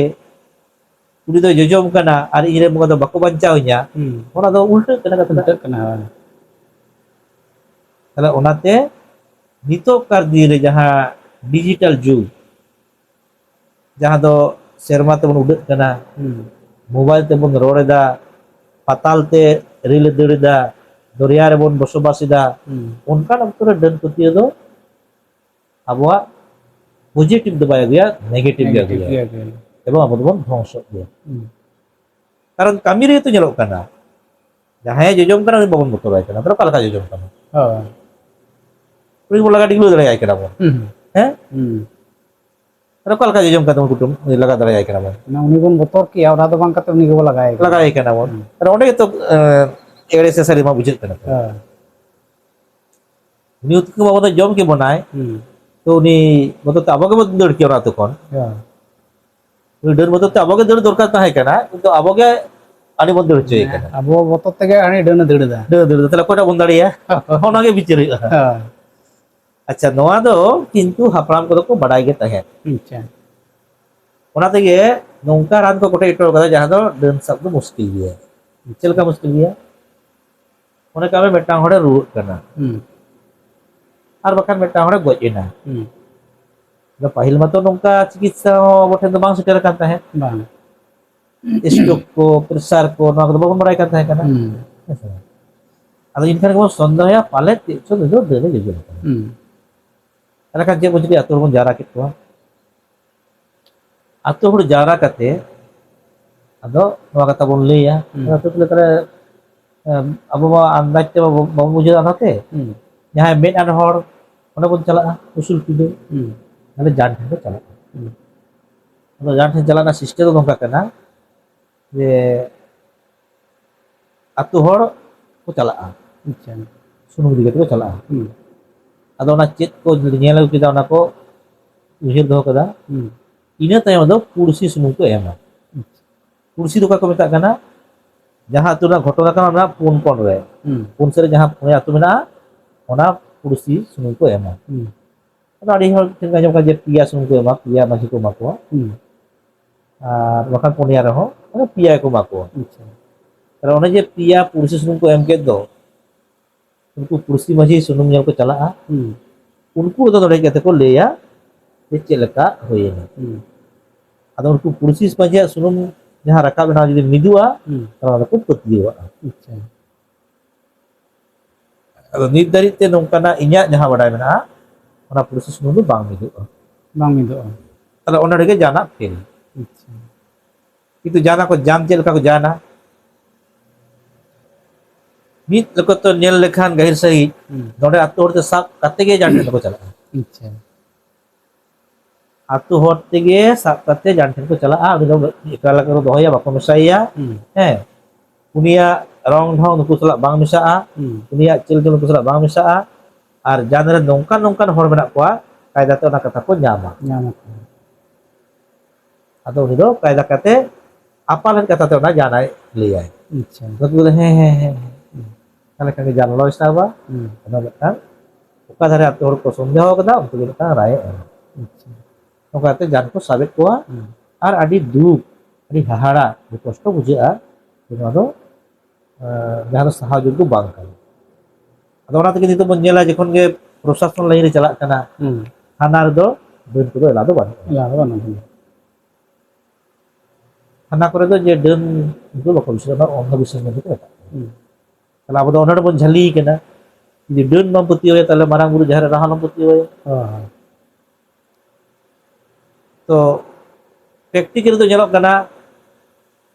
ᱩᱱᱤ ᱫᱚᱭ ᱡᱚᱡᱚᱢ ᱠᱟᱱᱟ ᱟᱨ ᱤᱧ ᱨᱮᱱ ᱵᱚᱸᱜᱟ ᱫᱚ ᱵᱟᱠᱚ ᱵᱟᱧᱪᱟᱣ ᱤᱧᱟ, ᱦᱩᱸ᱾ ᱚᱱᱟ ᱫᱚ ᱩᱞᱴᱟᱹᱜ ᱠᱟᱱᱟ ᱠᱟᱛᱷᱟ ᱫᱚ᱾ ᱩᱞᱴᱟᱹᱜ ᱠᱟᱱᱟ, ᱦᱳᱭ᱾ ᱛᱟᱦᱞᱮ ᱚᱱᱟᱛᱮ ᱱᱤᱛᱚᱜ ᱠᱟᱨ ᱫᱤᱱ ᱨᱮ ᱡᱟᱦᱟᱸ ᱰᱤᱡᱤᱴᱟᱞ ᱡᱩᱜᱽ, ᱡᱟᱦᱟᱸ ᱫᱚ ᱥᱮᱨᱢᱟ ᱛᱮᱵᱚᱱ ᱩᱰᱟᱹᱜ ᱠᱟᱱᱟ, ᱦᱩᱸ᱾ ᱢᱳᱵᱟᱭᱤᱞ ᱛᱮᱵᱚᱱ ᱨᱚᱲ ᱮᱫᱟ, ᱯᱟᱛᱟᱞ ᱛᱮ ᱨᱮᱞ ᱮ ᱫᱟᱹᱲ ᱮᱫᱟ, ᱫᱚᱨᱭᱟ ᱨᱮᱵᱚᱱ ᱵᱚᱥᱚᱵᱟᱥ ᱮᱫᱟ, ᱦᱩᱸ᱾ ᱚᱱᱠᱟᱱ ᱚᱠᱛᱚ ᱨᱮ ᱰᱟᱹᱱ ᱯᱟᱹᱛᱭᱟᱹᱣ ᱫᱚ ᱟᱵᱚᱣᱟᱜ ᱯᱚᱡᱤᱴᱤᱵᱷ ᱫᱚ ᱵᱟᱭ ᱟᱹᱜᱩᱭᱟ, ᱱᱮᱜᱮᱴᱤᱵᱷ ᱜᱮ ᱱᱮᱜᱮᱴᱤᱵᱷ ᱟᱹᱜᱩᱭᱟ᱾ ᱜᱮ ᱟᱹᱜᱩᱭᱟ᱾ ᱮᱵᱚᱝ ᱟᱵᱚ ᱫᱚᱵᱚᱱ ᱫᱷᱚᱝᱥᱚᱜ ᱜᱮᱭᱟ᱾ ᱦᱩᱸ᱾ ᱠᱟᱨᱚᱱ ᱠᱟᱹᱢᱤ ᱨᱮ ᱛᱚ ᱧᱮᱞᱚᱜ ᱠᱟᱱᱟ, ᱡᱟᱦᱟᱸᱭᱮ ᱡᱚᱡᱚᱢ ᱠᱟᱱᱟ ᱩᱱᱤ ᱵᱟᱵᱚᱱ ᱵᱚᱛᱚᱨᱟᱭ ᱠᱟᱱᱟ, ᱛᱟᱦᱞᱮ ᱚᱠᱟ ᱞᱮᱠᱟ ᱡᱚᱡᱚᱢ ᱠᱟᱱᱟ? ᱦᱳᱭ᱾ ᱩᱱᱤ ᱵᱚᱱ ᱞᱟᱜᱟ ᱰᱤᱜᱽᱞᱟᱹᱣ ᱫᱟᱲᱮᱭᱟᱭ ᱠᱟᱱᱟ ᱵᱚᱱ᱾ ᱦᱩᱸ᱾ ᱦᱮᱸ? ᱦᱩᱸ᱾ ᱛᱟᱦᱞᱮ ᱚᱠᱟ ᱞᱮᱠᱟ ᱡᱚᱡᱚᱢ ᱠᱟᱛᱮ ᱵᱚᱱ ᱠᱩᱴᱟᱹᱢ, ᱞᱟᱜᱟ ᱫᱟᱲᱮᱭᱟᱭ ᱠᱟᱱᱟ ᱵᱚᱱ? ᱢᱟᱱᱮ ᱩᱱᱤ ᱵᱚᱱ ᱵᱚᱛᱚᱨ ᱠᱮᱭᱟ, ᱚᱱᱟ ᱫᱚ ᱵᱟᱝ ᱠᱟᱛᱮ ᱩᱱᱤ ᱜᱮᱵᱚᱱ ᱞᱟᱜᱟᱭᱮ ᱠᱟᱱᱟ᱾ ᱞᱟᱜᱟᱭᱮ ᱠᱟᱱᱟ ᱵᱚᱱ᱾ ᱦᱩᱸ᱾ ᱛᱟᱦᱞᱮ ᱚᱸᱰᱮ ᱜᱮᱛᱚ, ᱮᱸ, ᱮᱲᱮ ᱥᱮ ᱥᱟᱹᱨᱤ ᱢᱟ ᱵᱩᱡᱷᱟᱹᱜ ᱠᱟᱱᱟ ᱛᱚ᱾ ᱦᱳᱭ᱾ ᱩᱱᱤ ᱩᱛᱠᱟᱹ ᱢᱟ ᱵᱚᱱ ᱡᱚᱢ ᱠᱮ ᱵᱚᱱᱟᱭ, ᱦᱩᱸ᱾ ᱛᱚ ᱩᱱᱤ ᱵᱚᱛᱚᱨ ᱛᱮ ᱟᱵᱚ ᱜᱮᱵᱚᱱ ᱫᱟᱹᱲ ᱠᱮᱭᱟ ᱚᱱᱟ ᱟᱹᱛᱩ ᱠᱷᱚᱱ᱾ ᱦᱳᱭ᱾ ᱩᱱᱤ ᱰᱟᱹᱱ ᱵᱚᱛᱚᱨ ᱛᱮ ᱟᱵᱚ ᱜᱮ ᱫᱟᱹᱲ ᱫᱚᱨᱠᱟᱨ ᱛᱟᱦᱮᱸ ᱠᱟᱱᱟ, ᱠᱤᱱᱛᱩ ᱟᱵᱚ ᱜᱮ ᱟᱹᱰᱤ ᱵᱚᱱ ᱫᱟᱹᱲ ᱦᱚᱪᱚᱭᱮ ᱦᱮᱸ, ᱠᱟᱱᱟ᱾ ᱟᱵᱚ ᱵᱚᱛᱚᱨ ᱛᱮᱜᱮ ᱦᱟᱹᱱᱤ ᱰᱟᱹᱱᱮ ᱫᱟᱹᱲ ᱮᱫᱟ᱾ ᱫᱟᱹᱲ, ᱫᱟᱹᱲ ᱮᱫᱟ, ᱛᱟᱦᱞᱮ ᱚᱠᱚᱭᱴᱟᱜ ᱵᱚᱱ ᱫᱟᱲᱮᱭᱟ? ᱚᱱᱟ ᱜᱮ ᱵᱤᱪᱟᱹᱨ ᱦᱩᱭᱩᱜᱼᱟ᱾ ᱦᱳᱭ᱾ ᱟᱪᱪᱷᱟ, ᱱᱚᱣᱟ ᱫᱚ ᱠᱤᱱᱛᱩ ᱦᱟᱯᱲᱟᱢ ᱠᱚᱫᱚ ᱠᱚ ᱵᱟᱰᱟᱭ ᱜᱮ ᱛᱟᱦᱮᱸᱫ᱾ ᱟᱪᱪᱷᱟ᱾ ᱚᱱᱟ ᱛᱮᱜᱮ ᱱᱚᱝᱠᱟ ᱨᱟᱱ ᱠᱚ ᱠᱚᱴᱮᱡ ᱦᱚᱴᱚ ᱠᱟᱫᱟ, ᱡᱟᱦᱟᱸ ᱫᱚ ᱰᱟᱹᱱ ᱥᱟᱵ ᱫᱚ ᱢᱩᱥᱠᱤᱞ ᱜᱮᱭᱟ᱾ ᱪᱮᱫ ᱞᱮᱠᱟ ᱢᱩᱥᱠᱤᱞ ᱜᱮᱭᱟ? ᱢᱚᱱᱮ ᱠᱟᱜ ᱢᱮ ᱢᱤᱫᱴᱟᱝ ᱦᱚᱲᱮ ᱨᱩᱣᱟᱹᱜ ᱠᱟᱱᱟ, ᱦᱩᱸ᱾ ᱟᱨ ᱵᱟᱠᱷᱟᱱ ᱢᱤᱫᱴᱟᱝ ᱦᱚᱲᱮ ᱜᱚᱡ ᱮᱱᱟ᱾ ᱦᱩᱸ᱾ ᱟᱫᱚ ᱯᱟᱹᱦᱤᱞ ᱢᱟᱛᱚ ᱱᱚᱝᱠᱟ ᱪᱤᱠᱤᱛᱥᱟ ᱦᱚᱸ ᱟᱵᱚ ᱴᱷᱮᱱ ᱫᱚ ᱵᱟᱝ ᱥᱮᱴᱮᱨ ᱟᱠᱟᱱ ᱛᱟᱦᱮᱸᱫ᱾ ᱵᱟᱝ᱾ ᱥᱴᱨᱳᱠ ᱠᱚ, ᱯᱨᱮᱥᱟᱨ ᱠᱚ, ᱱᱚᱣᱟ ᱠᱚᱫᱚ ᱵᱟᱵᱚᱱ ᱵᱟᱲᱟᱭ ᱠᱟᱱ ᱛᱟᱦᱮᱸ ᱠᱟᱱᱟ᱾ ᱦᱩᱸ᱾ ᱦᱮᱸ ᱥᱮ ᱵᱟᱝ? ᱟᱫᱚ ᱮᱱᱠᱷᱟᱱ ᱜᱮᱵᱚᱱ ᱥᱚᱱᱫᱮᱦᱚᱭᱟ, ᱯᱟᱞᱮ ᱪᱮᱫ ᱪᱚ ᱱᱩᱭ ᱫᱚ ᱰᱟᱹᱱᱮ ᱡᱚᱡᱚᱢ ᱠᱟᱱᱟ᱾ ᱦᱩᱸ᱾ ᱛᱟᱦᱞᱮ ᱠᱷᱟᱱ ᱪᱮᱫ ᱵᱚᱱ ᱪᱤᱠᱟᱹᱭᱟ? ᱟᱹᱛᱩ ᱦᱚᱲ ᱵᱚᱱ ᱡᱟᱣᱨᱟ ᱠᱮᱫ ᱠᱚᱣᱟ᱾ ᱟᱹᱛᱩ ᱦᱚᱲ ᱡᱟᱣᱨᱟ ᱠᱟᱛᱮ ᱟᱫᱚ ᱱᱚᱣᱟ ᱠᱟᱛᱷᱟ ᱵᱚᱱ ᱞᱟᱹᱭᱟ᱾ ᱦᱩᱸ᱾ ᱟᱹᱛᱩ ᱦᱚᱲ ᱛᱟᱦᱞᱮ, ᱮᱢ, ᱟᱵᱚ ᱢᱟ ᱟᱱᱫᱟᱡ ᱛᱮ ᱵᱟᱵᱚ, ᱵᱟᱵᱚᱱ ᱵᱩᱡᱷᱟᱹᱣ ᱫᱟ ᱚᱱᱟᱛᱮ᱾ ᱦᱩᱸ᱾ ᱡᱟᱦᱟᱸᱭ ᱢᱮᱫ ᱟᱱ ᱦᱚᱲ, ᱚᱸᱰᱮ ᱵᱚᱱ ᱪᱟᱞᱟᱜᱼᱟ, ᱩᱥᱩᱞ ᱯᱤᱸᱰᱟᱹ᱾ ᱦᱩᱸ᱾ ᱛᱟᱦᱞᱮ ᱡᱟᱱ ᱴᱷᱮᱱ ᱠᱚ ᱪᱟᱞᱟᱜᱼᱟ᱾ ᱦᱩᱸ᱾ ᱟᱫᱚ ᱡᱟᱱ ᱴᱷᱮᱱ ᱪᱟᱞᱟᱜ ᱨᱮᱱᱟᱜ ᱥᱤᱥᱴᱮᱢ ᱫᱚ ᱱᱚᱝᱠᱟ ᱠᱟᱱᱟ ᱡᱮ, ᱟᱹᱛᱩ ᱦᱚᱲ ᱠᱚ ᱪᱟᱞᱟᱜᱼᱟ᱾ ᱟᱪᱪᱷᱟ᱾ ᱥᱩᱱᱩᱢ ᱤᱫᱤ ᱠᱟᱛᱮ ᱠᱚ ᱪᱟᱞᱟᱜᱼᱟ᱾ ᱦᱩᱸ᱾ ᱟᱫᱚ ᱚᱱᱟ ᱪᱮᱫ ᱠᱚ ᱧᱮᱞ ᱟᱹᱜᱩ ᱠᱮᱫᱟ, ᱚᱱᱟ ᱠᱚ ᱩᱭᱦᱟᱹᱨ ᱫᱚᱦᱚ ᱠᱟᱫᱟ᱾ ᱦᱩᱸ᱾ ᱤᱱᱟᱹ ᱛᱟᱭᱚᱢ ᱫᱚ ᱯᱩᱲᱥᱤ ᱥᱩᱱᱩᱢ ᱠᱚ ᱮᱢᱟ᱾ ᱟᱪᱪᱷᱟ᱾ ᱯᱩᱲᱥᱤ ᱫᱚ ᱚᱠᱟ ᱠᱚ ᱢᱮᱛᱟᱜ ᱠᱟᱱᱟ? ᱡᱟᱦᱟᱸ ᱟᱹᱛᱩ ᱨᱮᱱᱟᱜ ᱜᱷᱚᱴᱚᱱᱟ ᱠᱟᱱᱟ, ᱚᱱᱟ ᱯᱩᱱ ᱠᱚᱬ ᱨᱮ, ᱦᱩᱸ᱾ ᱯᱩᱱ ᱥᱮᱫ ᱨᱮ ᱡᱟᱦᱟᱸ ᱯᱩᱱᱭᱟ ᱟᱹᱛᱩ ᱢᱮᱱᱟᱜᱼᱟ, ᱚᱱᱟ ᱯᱩᱲᱥᱤ ᱥᱩᱱᱩᱢ ᱠᱚ ᱮᱢᱟ᱾ ᱦᱩᱸ᱾ ᱟᱫᱚ ᱟᱹᱰᱤ ᱦᱚᱲ ᱴᱷᱮᱱ ᱟᱸᱡᱚᱢ ᱠᱟᱱᱟ ᱡᱮ ᱯᱮᱭᱟ ᱥᱩᱱᱩᱢ ᱠᱚ ᱮᱢᱟ, ᱯᱮᱭᱟ ᱢᱟᱹᱡᱷᱤ ᱠᱚ ᱮᱢᱟ ᱠᱚᱣᱟ᱾ ᱦᱩᱸ᱾ ᱟᱨ ᱵᱟᱠᱷᱟᱱ ᱯᱩᱱᱭᱟ ᱨᱮᱦᱚᱸ, ᱢᱟᱱᱮ ᱯᱮᱭᱟ ᱜᱮᱠᱚ ᱮᱢᱟ ᱠᱚᱣᱟ᱾ ᱟᱪᱪᱷᱟ᱾ ᱛᱟᱦᱞᱮ ᱚᱱᱮ ᱡᱮ ᱯᱮᱭᱟ ᱯᱩᱲᱥᱤ ᱥᱩᱱᱩᱢ ᱠᱚ ᱮᱢ ᱠᱮᱫ ᱫᱚ, ᱩᱱᱠᱩ ᱯᱩᱲᱥᱤ ᱢᱟᱹᱡᱷᱤ ᱥᱩᱱᱩᱢ ᱧᱮᱞ ᱠᱚ ᱪᱟᱞᱟᱜᱼᱟ᱾ ᱦᱩᱸ᱾ ᱩᱱᱠᱩ ᱫᱚ ᱱᱚᱰᱮ ᱦᱮᱡ ᱠᱟᱛᱮ ᱠᱚ ᱞᱟᱹᱭᱟ ᱡᱮ ᱪᱮᱫ ᱞᱮᱠᱟ ᱦᱩᱭᱮᱱᱟ᱾ ᱦᱩᱸ᱾ ᱟᱫᱚ ᱩᱱᱠᱩ ᱯᱩᱲᱥᱤ ᱢᱟᱹᱡᱷᱤᱭᱟᱜ ᱥᱩᱱᱩᱢ ᱡᱟᱦᱟᱸ ᱨᱟᱠᱟᱵ ᱮᱱᱟ, ᱡᱩᱫᱤ ᱢᱤᱫᱚᱜᱼᱟ, ᱦᱩᱸ᱾ ᱛᱟᱦᱞᱮ ᱚᱱᱟ ᱫᱚᱠᱚ ᱯᱟᱹᱛᱭᱟᱹᱣᱟᱜᱼᱟ᱾ ᱟᱪᱪᱷᱟ᱾ ᱟᱫᱚ ᱱᱤᱛ ᱫᱷᱟᱹᱨᱤᱡ ᱛᱮ ᱱᱚᱝᱠᱟᱱᱟᱜ ᱤᱧᱟᱹᱜ ᱡᱟᱦᱟᱸ ᱵᱟᱰᱟᱭ ᱢᱮᱱᱟᱜᱼᱟ, ᱚᱱᱟ ᱯᱩᱲᱥᱤ ᱥᱩᱱᱩᱢ ᱫᱚ ᱵᱟᱝ ᱢᱤᱫᱚᱜᱼᱟ᱾ ᱵᱟᱝ ᱢᱤᱫᱚᱜᱼᱟ᱾ ᱛᱟᱦᱞᱮ ᱚᱱᱟ ᱨᱮᱜᱮ ᱡᱟᱦᱟᱱᱟᱜ ᱯᱷᱮᱞ᱾ ᱟᱪᱪᱷᱟ᱾ ᱠᱤᱱᱛᱩ ᱡᱟᱦᱟᱱᱟᱜ ᱠᱚ ᱡᱟᱱ ᱪᱮᱫ ᱞᱮᱠᱟ ᱠᱚ ᱡᱟᱱᱟ? ᱢᱤᱫ ᱞᱮᱠᱟᱛᱮ ᱧᱮᱞ ᱞᱮᱠᱷᱟᱱ ᱜᱟᱹᱦᱤᱨ ᱥᱟᱺᱦᱤᱡ, ᱦᱩᱸ᱾ ᱱᱚᱰᱮ ᱟᱹᱛᱩ ᱦᱚᱲ ᱛᱮ ᱥᱟᱵ ᱠᱟᱛᱮ ᱜᱮ ᱡᱟᱱ ᱴᱷᱮᱱ ᱫᱚᱠᱚ ᱪᱟᱞᱟᱜᱼᱟ᱾ ᱟᱪᱪᱷᱟ᱾ ᱟᱹᱛᱩ ᱦᱚᱲ ᱛᱮᱜᱮ ᱥᱟᱵ ᱠᱟᱛᱮ ᱡᱟᱱ ᱴᱷᱮᱱ ᱠᱚ ᱪᱟᱞᱟᱜᱼᱟ᱾ ᱩᱱᱤ ᱫᱚ ᱮᱠᱞᱟ ᱮᱠᱞᱟ ᱠᱚ ᱫᱚᱦᱚᱭᱟ, ᱵᱟᱠᱚ ᱢᱮᱥᱟᱭᱮᱭᱟ᱾ ᱦᱩᱸ᱾ ᱦᱮᱸ, ᱩᱱᱤᱭᱟᱜ ᱨᱚᱝ ᱰᱷᱚᱝ ᱱᱩᱠᱩ ᱥᱟᱞᱟᱜ ᱵᱟᱝ ᱢᱮᱥᱟᱜᱼᱟ᱾ ᱦᱩᱸ᱾ ᱩᱱᱤᱭᱟᱜ ᱪᱟᱹᱞ ᱪᱚᱞᱚᱱ ᱱᱩᱠᱩ ᱥᱟᱞᱟᱜ ᱵᱟᱝ ᱢᱮᱥᱟᱜᱼᱟ᱾ ᱟᱨ ᱡᱟᱱ ᱨᱮ ᱱᱚᱝᱠᱟᱱ ᱱᱚᱝᱠᱟᱱ ᱦᱚᱲ ᱢᱮᱱᱟᱜ ᱠᱚᱣᱟ, ᱠᱟᱭᱫᱟ ᱛᱮ ᱚᱱᱟ ᱠᱟᱛᱷᱟ ᱠᱚ ᱧᱟᱢᱟ᱾ ᱧᱟᱢ ᱟᱠᱚ᱾ ᱟᱫᱚ ᱩᱱᱤ ᱫᱚ ᱠᱟᱭᱫᱟ ᱠᱟᱛᱮ ᱟᱯᱟᱱ ᱠᱟᱛᱷᱟ ᱛᱮ ᱚᱱᱟ ᱡᱟᱱᱟᱭ ᱞᱟᱹᱭᱟᱭ᱾ ᱟᱪᱪᱷᱟ᱾ ᱩᱱᱠᱩ ᱫᱚ ᱦᱮᱸ, ᱦᱮᱸ, ᱦᱮᱸ, ᱦᱮᱸ᱾ ᱛᱟᱦᱞᱮ ᱠᱷᱟᱱ ᱜᱮ ᱡᱟᱱ ᱞᱚᱭ ᱥᱟᱵᱟ᱾ ᱦᱩᱸ᱾ ᱚᱱᱟ ᱢᱤᱫᱴᱟᱝ ᱚᱠᱟ ᱫᱷᱟᱨᱮ ᱟᱹᱛᱩ ᱦᱚᱲ ᱠᱚ ᱥᱚᱱᱫᱮᱦᱚ ᱠᱟᱫᱟ, ᱩᱱᱠᱩ ᱜᱮ ᱢᱤᱫᱴᱟᱝ ᱨᱟᱭᱮ ᱮᱢᱟ᱾ ᱟᱪᱪᱷᱟ᱾ ᱱᱚᱝᱠᱟ ᱠᱟᱛᱮ ᱡᱟᱱ ᱠᱚ ᱥᱟᱵᱮᱫ ᱠᱚᱣᱟ᱾ ᱦᱩᱸ᱾ ᱟᱨ ᱟᱹᱰᱤ ᱫᱩᱠ, ᱟᱹᱰᱤ ᱦᱟᱦᱟᱲᱟ, ᱟᱹᱰᱤ ᱠᱚᱥᱴᱚ ᱵᱩᱡᱷᱟᱹᱜᱼᱟ᱾ ᱱᱚᱣᱟ ᱫᱚ, ᱮᱸ, ᱡᱟᱦᱟᱸ ᱫᱚ ᱥᱟᱦᱟ ᱡᱳᱜᱽᱜᱚ ᱵᱟᱝ ᱠᱟᱱᱟ᱾ ᱟᱫᱚ ᱚᱱᱟ ᱛᱮᱜᱮ ᱱᱤᱛᱚᱜ ᱵᱚᱱ ᱧᱮᱞᱟ, ᱡᱚᱠᱷᱚᱱ ᱜᱮ ᱯᱨᱚᱥᱟᱥᱚᱱ ᱞᱟᱭᱤᱱ ᱨᱮ ᱪᱟᱞᱟᱜ ᱠᱟᱱᱟ, ᱦᱩᱸ᱾ ᱛᱷᱟᱱᱟ ᱨᱮᱫᱚ ᱰᱟᱹᱱ ᱠᱚᱫᱚ ᱮᱞᱟᱣ ᱫᱚ ᱵᱟᱹᱱᱩᱜᱼᱟ᱾ ᱮᱞᱟᱣ ᱫᱚ ᱵᱟᱹᱱᱩᱜᱼᱟ᱾ ᱛᱷᱟᱱᱟ ᱠᱚᱨᱮ ᱫᱚ ᱡᱮ ᱰᱟᱹᱱ ᱩᱱᱠᱩ ᱵᱟᱠᱚ ᱵᱤᱥᱥᱟᱹᱥ, ᱚᱱᱟ ᱚᱱᱫᱷᱚ ᱵᱤᱥᱥᱟᱥ ᱢᱮᱱᱛᱮ ᱠᱚ ᱢᱮᱛᱟᱜ ᱠᱟᱱᱟ᱾ ᱦᱩᱸ᱾ ᱛᱟᱦᱞᱮ ᱟᱵᱚ ᱫᱚ ᱚᱱᱟ ᱨᱮᱵᱚᱱ ᱡᱷᱟᱹᱞᱤ ᱠᱟᱱᱟ᱾ ᱡᱩᱫᱤ ᱰᱟᱹᱱ ᱵᱟᱢ ᱯᱟᱹᱛᱭᱟᱹᱣ ᱟᱭᱟ, ᱛᱟᱦᱞᱮ ᱢᱟᱨᱟᱝ ᱵᱩᱨᱩ ᱡᱟᱦᱮᱨ ᱮᱨᱟ ᱦᱚᱸ ᱟᱞᱚᱢ ᱯᱟᱹᱛᱭᱟᱹᱣ ᱟᱭᱟ᱾ ᱦᱳᱭ᱾ ᱛᱚ, ᱯᱨᱮᱠᱴᱤᱠᱮᱞ ᱫᱚ ᱧᱮᱞᱚᱜ ᱠᱟᱱᱟ,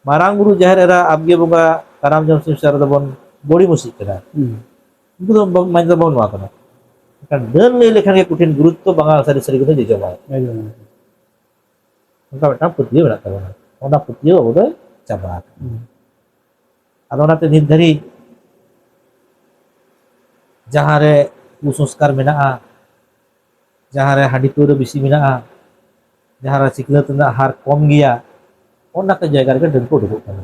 ᱢᱟᱨᱟᱝ ᱵᱩᱨᱩ ᱡᱟᱦᱮᱨ ᱮᱨᱟ, ᱟᱵᱜᱮ ᱵᱚᱸᱜᱟ, ᱠᱟᱨᱟᱢ ᱡᱚᱢ ᱥᱤᱢ ᱥᱟᱨ ᱨᱮᱫᱚ ᱵᱚᱱ ᱵᱚᱲᱤ ᱢᱩᱥᱤᱜ ᱠᱟᱱᱟ᱾ ᱦᱩᱸ᱾ ᱩᱱᱠᱩ ᱫᱚ ᱵᱟᱝ, ᱢᱟᱱᱮ ᱫᱚ ᱵᱟᱹᱱᱩᱜ ᱟᱠᱟᱫᱟ᱾ ᱢᱮᱱᱠᱷᱟᱱ ᱰᱟᱹᱱ ᱞᱟᱹᱭ ᱞᱮᱠᱷᱟᱱ ᱜᱮ ᱠᱚᱴᱷᱤᱱ ᱜᱩᱨᱩᱛᱛᱚ, ᱵᱟᱝᱟ ᱥᱟᱹᱨᱤ ᱥᱟᱹᱨᱤ ᱠᱚᱫᱚ ᱡᱚᱡᱚᱢᱟᱭ᱾ ᱮᱠᱫᱚᱢ᱾ ᱚᱱᱠᱟ ᱢᱤᱫᱴᱟᱝ ᱯᱟᱹᱛᱭᱟᱹᱣ ᱢᱮᱱᱟᱜ ᱛᱟᱵᱚᱱᱟ᱾ ᱚᱱᱟ ᱯᱟᱹᱛᱭᱟᱹᱣ ᱟᱵᱚ ᱫᱚᱭ ᱪᱟᱵᱟ ᱟᱠᱟᱫᱟ᱾ ᱦᱩᱸ᱾ ᱟᱫᱚ ᱚᱱᱟᱛᱮ ᱱᱤᱛ ᱫᱷᱟᱹᱨᱤᱡ ᱡᱟᱦᱟᱸ ᱨᱮ ᱠᱩᱥᱚᱝᱥᱠᱟᱨ ᱢᱮᱱᱟᱜᱼᱟ, ᱡᱟᱦᱟᱸ ᱨᱮ ᱦᱟᱺᱰᱤ ᱯᱟᱹᱣᱨᱟᱹ ᱵᱮᱥᱤ ᱢᱮᱱᱟᱜᱼᱟ, ᱡᱟᱦᱟᱸ ᱨᱮ ᱥᱤᱠᱷᱱᱟᱹᱛ ᱨᱮᱱᱟᱜ ᱦᱟᱨ ᱠᱚᱢ ᱜᱮᱭᱟ, ᱚᱱᱟ ᱠᱚ ᱡᱟᱭᱜᱟ ᱨᱮᱜᱮ ᱰᱟᱹᱱ ᱠᱚ ᱩᱰᱩᱠᱚᱜ ᱠᱟᱱᱟ᱾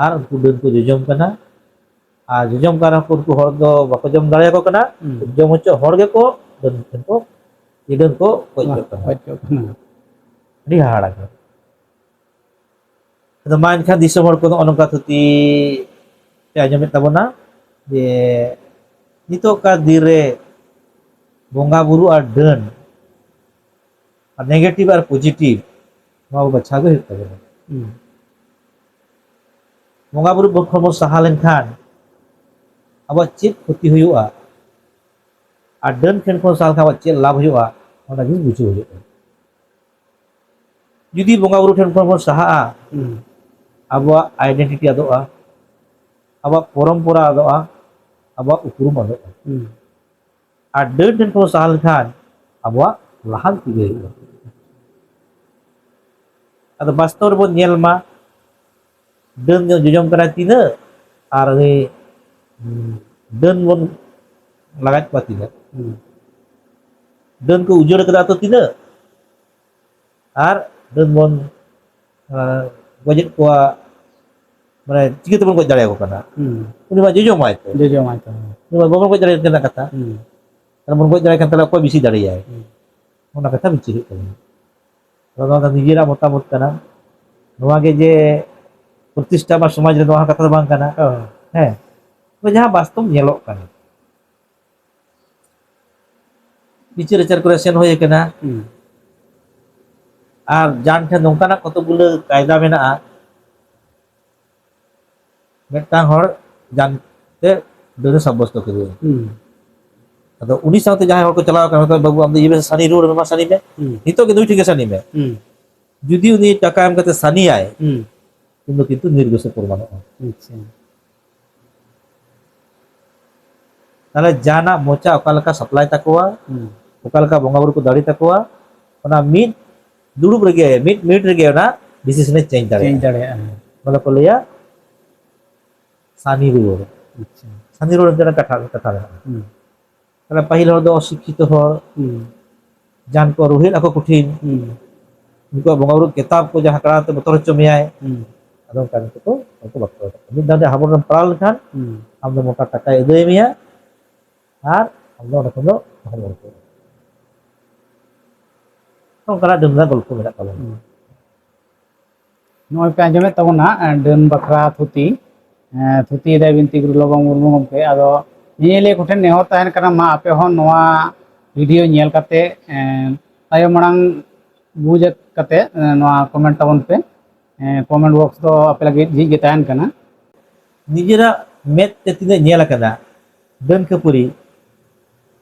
ᱟᱨ ᱩᱱᱠᱩ ᱰᱟᱹᱱ ᱠᱚ ᱡᱚᱡᱚᱢ ᱠᱟᱱᱟ᱾ ᱟᱨ ᱡᱚᱡᱚᱢ ᱠᱟᱱ ᱨᱮᱦᱚᱸ ᱠᱚ, ᱩᱱᱠᱩ ᱦᱚᱲ ᱫᱚ ᱵᱟᱠᱚ ᱡᱚᱢ ᱫᱟᱲᱮᱭᱟᱠᱚ ᱠᱟᱱᱟ᱾ ᱦᱩᱸ᱾ ᱡᱚᱢ ᱦᱚᱪᱚ ᱦᱚᱲ ᱜᱮᱠᱚ ᱰᱟᱹᱱ ᱴᱷᱮᱱ ᱠᱚ, ᱰᱟᱹᱱ ᱠᱚ ᱜᱚᱡ ᱠᱟᱜ ᱠᱟᱱᱟ᱾ ᱜᱚᱡ ᱠᱟᱜ ᱠᱟᱱᱟ᱾ ᱟᱹᱰᱤ ᱦᱟᱦᱟᱲᱟ ᱜᱮ᱾ ᱟᱫᱚ ᱢᱟ ᱮᱱᱠᱷᱟᱱ ᱫᱤᱥᱚᱢ ᱦᱚᱲ ᱠᱚ ᱱᱚᱜᱼᱚ ᱱᱚᱝᱠᱟ ᱛᱷᱩᱛᱤ ᱯᱮ ᱟᱸᱡᱚᱢᱮᱫ ᱛᱟᱵᱚᱱᱟ ᱡᱮ ᱱᱤᱛᱚᱜ ᱠᱟᱨ ᱫᱤᱱ ᱨᱮ ᱵᱚᱸᱜᱟ ᱵᱩᱨᱩ ᱟᱨ ᱰᱟᱹᱱ ᱟᱨ negative ᱟᱨ positive ᱱᱚᱣᱟ ᱵᱟᱪᱷᱟᱣ ᱜᱮ ᱦᱩᱭᱩᱜ ᱛᱟᱵᱚᱱᱟ᱾ ᱦᱩᱸ᱾ ᱵᱚᱸᱜᱟ ᱵᱩᱨᱩ ᱠᱷᱚᱱ ᱵᱚᱱ ᱥᱟᱦᱟ ᱞᱮᱱᱠᱷᱟᱱ ᱟᱵᱚᱣᱟᱜ ᱪᱮᱫ ᱠᱷᱚᱛᱤ ᱦᱩᱭᱩᱜᱼᱟ ᱟᱨ ᱰᱟᱹᱱ ᱴᱷᱮᱱ ᱠᱷᱚᱱ ᱥᱟᱦᱟ ᱞᱮᱱᱠᱷᱟᱱ ᱟᱵᱚᱣᱟᱜ ᱪᱮᱫ ᱞᱟᱵᱷ ᱦᱩᱭᱩᱜᱼᱟ, ᱚᱱᱟ ᱡᱤᱱᱤᱥ ᱵᱩᱡᱷᱟᱹᱣ ᱦᱩᱭᱩᱜᱼᱟ᱾ ᱡᱩᱫᱤ ᱵᱚᱸᱜᱟ ᱵᱩᱨᱩ ᱴᱷᱮᱱ ᱠᱷᱚᱱ ᱵᱚᱱ ᱥᱟᱦᱟᱜᱼᱟ, ᱦᱩᱸ᱾ ᱟᱵᱚᱣᱟᱜ identity ᱟᱫᱚᱜᱼᱟ, ᱟᱵᱚᱣᱟᱜ ᱯᱚᱨᱚᱢᱯᱚᱨᱟ ᱟᱫᱚᱜᱼᱟ, ᱟᱵᱚᱣᱟᱜ ᱩᱯᱨᱩᱢ ᱟᱫᱚᱜᱼᱟ᱾ ᱦᱩᱸ᱾ ᱟᱨ ᱰᱟᱹᱱ ᱴᱷᱮᱱ ᱠᱷᱚᱱ ᱥᱟᱦᱟ ᱞᱮᱱᱠᱷᱟᱱ ᱟᱵᱚᱣᱟᱜ ᱞᱟᱦᱟᱱᱛᱤ ᱜᱮ ᱦᱩᱭᱩᱜᱼᱟ᱾ ᱟᱫᱚ ᱵᱟᱥᱛᱚᱵ ᱨᱮᱵᱚᱱ ᱧᱮᱞ ᱢᱟ, ᱰᱟᱹᱱ ᱡᱚᱡᱚᱢ ᱠᱟᱱᱟᱭ ᱛᱤᱱᱟᱹᱜ, ᱟᱨ ᱩᱱᱤ, ᱦᱩᱸ, ᱰᱟᱹᱱ ᱵᱚᱱ ᱞᱟᱜᱟᱭᱮᱫ ᱠᱚᱣᱟ ᱛᱤᱱᱟᱹᱜ᱾ ᱦᱩᱸ᱾ ᱰᱟᱹᱱ ᱠᱚ ᱩᱡᱟᱹᱲ ᱠᱟᱫᱟ ᱟᱛᱳ ᱛᱤᱱᱟᱹᱜ, ᱟᱨ ᱰᱟᱹᱱ ᱵᱚᱱ, ᱟᱸ, ᱜᱚᱡᱮᱫ ᱠᱚᱣᱟ, ᱢᱟᱱᱮ ᱪᱤᱠᱟᱹ ᱛᱮᱵᱚᱱ ᱜᱚᱡ ᱫᱟᱲᱮᱭᱟᱠᱚ ᱠᱟᱱᱟ? ᱦᱩᱸ᱾ ᱩᱱᱤ ᱢᱟ ᱡᱚᱡᱚᱢᱟᱭ ᱛᱚ᱾ ᱡᱚᱡᱚᱢᱟᱭ ᱛᱚ᱾ ᱩᱱᱤ ᱢᱟ ᱵᱟᱵᱚᱱ ᱜᱚᱡ ᱫᱟᱲᱮᱭᱟᱜ ᱠᱟᱱᱟ ᱠᱟᱛᱷᱟ᱾ ᱦᱩᱸ᱾ ᱟᱨ ᱵᱚᱱ ᱜᱚᱡ ᱫᱟᱲᱮᱭᱟᱭ ᱠᱷᱟᱱ ᱛᱟᱦᱞᱮ ᱚᱠᱚᱭ ᱵᱮᱥᱤ ᱫᱟᱲᱮᱭᱟᱭ? ᱦᱩᱸ᱾ ᱚᱱᱟ ᱠᱟᱛᱷᱟ ᱵᱤᱪᱟᱹᱨ ᱦᱩᱭᱩᱜ ᱛᱟᱵᱚᱱᱟ᱾ ᱟᱫᱚ ᱱᱚᱣᱟ ᱫᱚ ᱱᱤᱡᱮᱨᱟᱜ ᱢᱚᱛᱟᱢᱚᱛ ᱠᱟᱱᱟ᱾ ᱱᱚᱣᱟ ᱜᱮ ᱡᱮ ᱯᱨᱚᱛᱤᱥᱴᱷᱟ ᱵᱟ ᱥᱚᱢᱟᱡᱽ ᱨᱮ ᱱᱚᱣᱟ ᱦᱚᱸ ᱠᱟᱛᱷᱟ ᱫᱚ ᱵᱟᱝ ᱠᱟᱱᱟ᱾ ᱦᱳᱭ᱾ ᱦᱮᱸ, ᱛᱚ ᱡᱟᱦᱟᱸ ᱵᱟᱥᱛᱚᱵ ᱧᱮᱞᱚᱜ ᱠᱟᱱᱟ, ᱵᱤᱪᱟᱹᱨ ᱟᱪᱟᱨ ᱠᱚᱨᱮ ᱥᱮᱱ ᱦᱩᱭ ᱟᱠᱟᱱᱟ᱾ ᱦᱩᱸ᱾ ᱟᱨ ᱡᱟᱱ ᱴᱷᱮᱱ ᱱᱚᱝᱠᱟᱱᱟᱜ ᱠᱚᱛᱚ ᱜᱩᱞᱟᱹ ᱠᱟᱭᱫᱟ ᱢᱮᱱᱟᱜᱼᱟ, ᱢᱤᱫᱴᱟᱝ ᱦᱚᱲ ᱡᱟᱱ ᱛᱮ ᱰᱟᱹᱱᱮ ᱥᱟᱵᱵᱚᱥᱛᱚ ᱠᱮᱫᱮᱭᱟ᱾ ᱦᱩᱸ᱾ ᱟᱫᱚ ᱩᱱᱤ ᱥᱟᱶᱛᱮ ᱡᱟᱦᱟᱸᱭ ᱦᱚᱲ ᱠᱚ ᱪᱟᱞᱟᱣ ᱟᱠᱟᱱᱟ, ᱢᱮᱛᱟᱭ, "ᱵᱟᱹᱵᱩ, ᱟᱢ ᱫᱚ ᱤᱭᱟᱹ ᱢᱮ, ᱥᱟᱱᱤ ᱨᱩᱣᱟᱹᱲ ᱢᱮ, ᱢᱟ ᱥᱟᱱᱤ ᱢᱮ᱾" ᱦᱩᱸ᱾ ᱱᱤᱛᱚᱜ ᱜᱮ ᱱᱩᱭ ᱴᱷᱮᱱ ᱜᱮ ᱥᱟᱱᱤ ᱢᱮ᱾ ᱦᱩᱸ᱾ ᱡᱩᱫᱤ ᱩᱱᱤ ᱴᱟᱠᱟ ᱮᱢ ᱠᱟᱛᱮ ᱥᱟᱱᱤᱭᱟᱭ, ᱦᱩᱸ᱾ ᱩᱱ ᱫᱚ ᱠᱤᱱᱛᱩ ᱱᱤᱨᱫᱳᱥᱮ ᱯᱨᱚᱢᱟᱱᱚᱜᱼᱟ᱾ ᱟᱪᱪᱷᱟ᱾ ᱛᱟᱦᱞᱮ ᱡᱟᱦᱟᱱᱟᱜ ᱢᱚᱪᱟ ᱚᱠᱟ ᱞᱮᱠᱟ ᱥᱟᱯᱞᱟᱭ ᱛᱟᱠᱚᱣᱟ, ᱦᱩᱸ᱾ ᱚᱠᱟ ᱞᱮᱠᱟ ᱵᱚᱸᱜᱟ ᱵᱩᱨᱩ ᱠᱚ ᱫᱟᱲᱮ ᱛᱟᱠᱚᱣᱟ, ᱚᱱᱟ ᱢᱤᱫ ᱫᱩᱲᱩᱵ ᱨᱮᱜᱮ, ᱢᱤᱫ ᱢᱤᱱᱤᱴ ᱨᱮᱜᱮ ᱚᱱᱟ decision ᱮ change ᱫᱟᱲᱮᱭᱟᱜᱼᱟ᱾ Change ᱫᱟᱲᱮᱭᱟᱜᱼᱟ᱾ ᱚᱱᱟ ᱫᱚᱠᱚ ᱞᱟᱹᱭᱟ ᱥᱟᱱᱤ ᱨᱩᱣᱟᱹᱲ᱾ ᱟᱪᱪᱷᱟ᱾ ᱥᱟᱹᱱᱤ ᱨᱚᱲ ᱨᱮᱱᱟᱜ ᱠᱟᱛᱷᱟ, ᱠᱟᱛᱷᱟ ᱢᱮᱱᱟᱜᱼᱟ᱾ ᱦᱩᱸ᱾ ᱛᱟᱦᱞᱮ ᱯᱟᱹᱦᱤᱞ ᱦᱚᱲ ᱫᱚ ᱚᱥᱤᱠᱠᱷᱤᱛᱚ ᱦᱚᱲ, ᱦᱩᱸ᱾ ᱡᱟᱦᱟᱸ ᱠᱚ ᱨᱩᱦᱮᱫ ᱟᱠᱚ ᱠᱚᱴᱷᱤᱱ, ᱦᱩᱸ᱾ ᱩᱱᱠᱩᱣᱟᱜ ᱵᱚᱸᱜᱟ ᱵᱩᱨᱩ ᱠᱮᱛᱟᱵ ᱠᱚ ᱡᱟᱦᱟᱸ ᱠᱟᱲᱟ ᱛᱮ ᱵᱚᱛᱚᱨ ᱦᱚᱪᱚ ᱢᱮᱭᱟᱭ, ᱦᱩᱸ᱾ ᱟᱫᱚ ᱚᱱᱠᱟ ᱠᱟᱛᱮ ᱠᱚ, ᱩᱱᱠᱩ ᱵᱟᱠᱚ ᱨᱚᱲ ᱠᱟᱱᱟ᱾ ᱢᱤᱫ ᱫᱷᱟᱣ ᱨᱮ ᱦᱟᱵᱚᱲ ᱨᱮᱢ ᱯᱟᱲᱟᱣ ᱞᱮᱱᱠᱷᱟᱱ, ᱦᱩᱸ᱾ ᱟᱢ ᱫᱚ ᱢᱚᱴᱟ ᱴᱟᱠᱟᱭ ᱟᱹᱫᱟᱹᱭ ᱢᱮᱭᱟ, ᱟᱨ ᱟᱢ ᱫᱚ ᱚᱸᱰᱮ ᱠᱷᱚᱱ ᱫᱚ ᱚᱦᱚᱢ ᱩᱰᱩᱠᱚᱜᱼᱟ᱾ ᱱᱚᱝᱠᱟᱱᱟᱜ ᱰᱟᱹᱱ ᱨᱮᱱᱟᱜ ᱜᱚᱞᱯᱚ ᱢᱮᱱᱟᱜ ᱛᱟᱵᱚᱱᱟ᱾ ᱦᱩᱸ᱾ ᱱᱚᱜᱼᱚᱭ ᱯᱮ ᱟᱸᱡᱚᱢᱮᱫ ᱛᱟᱵᱚᱱᱟ, ᱮ, ᱰᱟᱹᱱ ᱵᱟᱠᱷᱨᱟ ᱛᱷᱩᱛᱤ, ᱮ, ᱛᱷᱩᱛᱤᱭᱮᱫᱟᱭ ᱵᱤᱱᱛᱤ ᱜᱩᱨᱩ ᱞᱚᱵᱚ ᱢᱩᱨᱢᱩ ᱜᱚᱢᱠᱮ᱾ ᱟᱫᱚ ᱧᱮᱧᱮᱞᱤᱭᱟᱹ ᱠᱚᱴᱷᱮᱱ ᱱᱮᱦᱚᱨ ᱛᱟᱦᱮᱱ ᱠᱟᱱᱟ, ᱢᱟ ᱟᱯᱮ ᱦᱚᱸ ᱱᱚᱣᱟ video ᱧᱮᱞ ᱠᱟᱛᱮ, ᱮ, ᱛᱟᱭᱚᱢ ᱢᱟᱲᱟᱝ ᱵᱩᱡᱽ ᱠᱟᱛᱮ, ᱮ, ᱱᱚᱣᱟ comment ᱛᱟᱵᱚᱱ ᱯᱮ᱾ ᱮ, comment box ᱫᱚ ᱟᱯᱮ ᱞᱟᱹᱜᱤᱫ ᱡᱷᱤᱡ ᱜᱮ ᱛᱟᱦᱮᱱ ᱠᱟᱱᱟ᱾ ᱱᱤᱡᱮᱨᱟᱜ ᱢᱮᱫ ᱛᱮ ᱛᱤᱱᱟᱹᱜ ᱧᱮᱞ ᱟᱠᱟᱱᱟ, ᱰᱟᱹᱱ ᱠᱷᱟᱹᱯᱟᱹᱨᱤ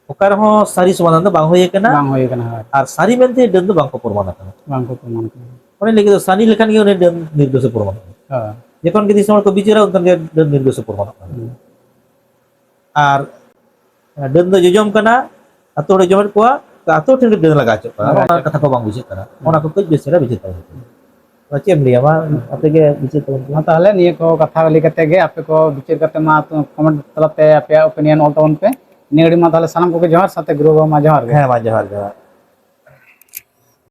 ᱚᱠᱟ ᱨᱮᱦᱚᱸ ᱥᱟᱹᱨᱤ ᱥᱚᱢᱟᱫᱷᱟᱱ ᱫᱚ ᱵᱟᱝ ᱦᱩᱭ ᱟᱠᱟᱱᱟ᱾ ᱵᱟᱝ ᱦᱩᱭ ᱟᱠᱟᱱᱟ, ᱦᱳᱭ᱾ ᱟᱨ ᱥᱟᱹᱨᱤ ᱢᱮᱱᱛᱮ ᱰᱟᱹᱱ ᱫᱚ ᱵᱟᱝ ᱠᱚ ᱯᱨᱚᱢᱟᱱ ᱟᱠᱟᱱᱟ᱾ ᱵᱟᱝ ᱠᱚ ᱯᱨᱚᱢᱟᱱ ᱟᱠᱟᱱᱟ᱾ ᱚᱱᱮ ᱞᱟᱹᱭ ᱠᱮᱫᱟ, ᱥᱟᱹᱱᱤ ᱞᱮᱠᱷᱟᱱ ᱜᱮ ᱩᱱᱤ ᱰᱟᱹᱱ ᱱᱤᱨᱫᱳᱥᱮ ᱯᱨᱚᱢᱟᱱᱚᱜᱼᱟ᱾ ᱦᱳᱭ᱾ ᱡᱚᱠᱷᱚᱱ ᱜᱮ ᱫᱤᱥᱚᱢ ᱦᱚᱲ ᱠᱚ ᱵᱤᱪᱟᱹᱨᱟ, ᱩᱱᱠᱷᱟᱱ ᱜᱮ ᱰᱟᱹᱱ ᱱᱤᱨᱫᱳᱥᱮ ᱯᱨᱚᱢᱟᱱᱚᱜ ᱠᱟᱱᱟ᱾ ᱦᱩᱸ᱾ ᱟᱨ ᱰᱟᱹᱱ ᱫᱚ ᱡᱚᱡᱚᱢ ᱠᱟᱱᱟ, ᱟᱛᱳ ᱦᱚᱲᱮ ᱡᱚᱢᱮᱫ ᱠᱚᱣᱟ, ᱛᱚ ᱟᱛᱳ ᱦᱚᱲ ᱴᱷᱮᱱ ᱜᱮ ᱰᱟᱹᱱ ᱞᱟᱜᱟ ᱦᱚᱪᱚᱜ ᱠᱟᱱᱟ᱾ ᱦᱳᱭ᱾ ᱚᱱᱟ ᱠᱟᱛᱷᱟ ᱠᱚ ᱵᱟᱝ ᱵᱩᱡᱷᱟᱹᱜ ᱠᱟᱱᱟ᱾ ᱦᱩᱸ᱾ ᱚᱱᱟ ᱠᱚ ᱠᱟᱹᱡ ᱵᱮᱥ ᱪᱮᱦᱨᱟ ᱵᱩᱡᱷᱟᱹᱜ ᱛᱟᱵᱚᱱᱟ᱾ ᱟᱫᱚ ᱪᱮᱫ ᱮᱢ ᱞᱟᱹᱭᱟ, ᱢᱟ ᱟᱯᱮ ᱜᱮ ᱵᱤᱪᱟᱹᱨ ᱛᱟᱵᱚᱱ ᱯᱮ᱾ ᱢᱟ ᱛᱟᱦᱚᱞᱮ ᱱᱤᱭᱟᱹ ᱠᱚ ᱠᱟᱛᱷᱟ ᱞᱟᱹᱭ ᱠᱟᱛᱮ ᱜᱮ ᱟᱯᱮ ᱠᱚ ᱵᱤᱪᱟᱹᱨ ᱠᱟᱛᱮ ᱢᱟ comment ᱛᱟᱞᱟᱛᱮ ᱟᱯᱮᱭᱟᱜ opinion ᱚᱞ ᱛᱟᱵᱚᱱ ᱯᱮ᱾ ᱱᱤᱭᱟᱹ ᱜᱷᱟᱹᱲᱤᱡ ᱢᱟ ᱛᱟᱦᱚᱞᱮ ᱥᱟᱱᱟᱢ ᱠᱚᱜᱮ ᱡᱚᱦᱟᱨ, ᱥᱟᱶᱛᱮ ᱜᱩᱨᱩ ᱵᱟᱵᱟ ᱢᱟ ᱡᱚᱦᱟᱨ ᱜᱮ᱾ ᱦᱮᱸ, ᱢᱟ ᱡᱚᱦᱟᱨ, ᱡᱚᱦᱟᱨ᱾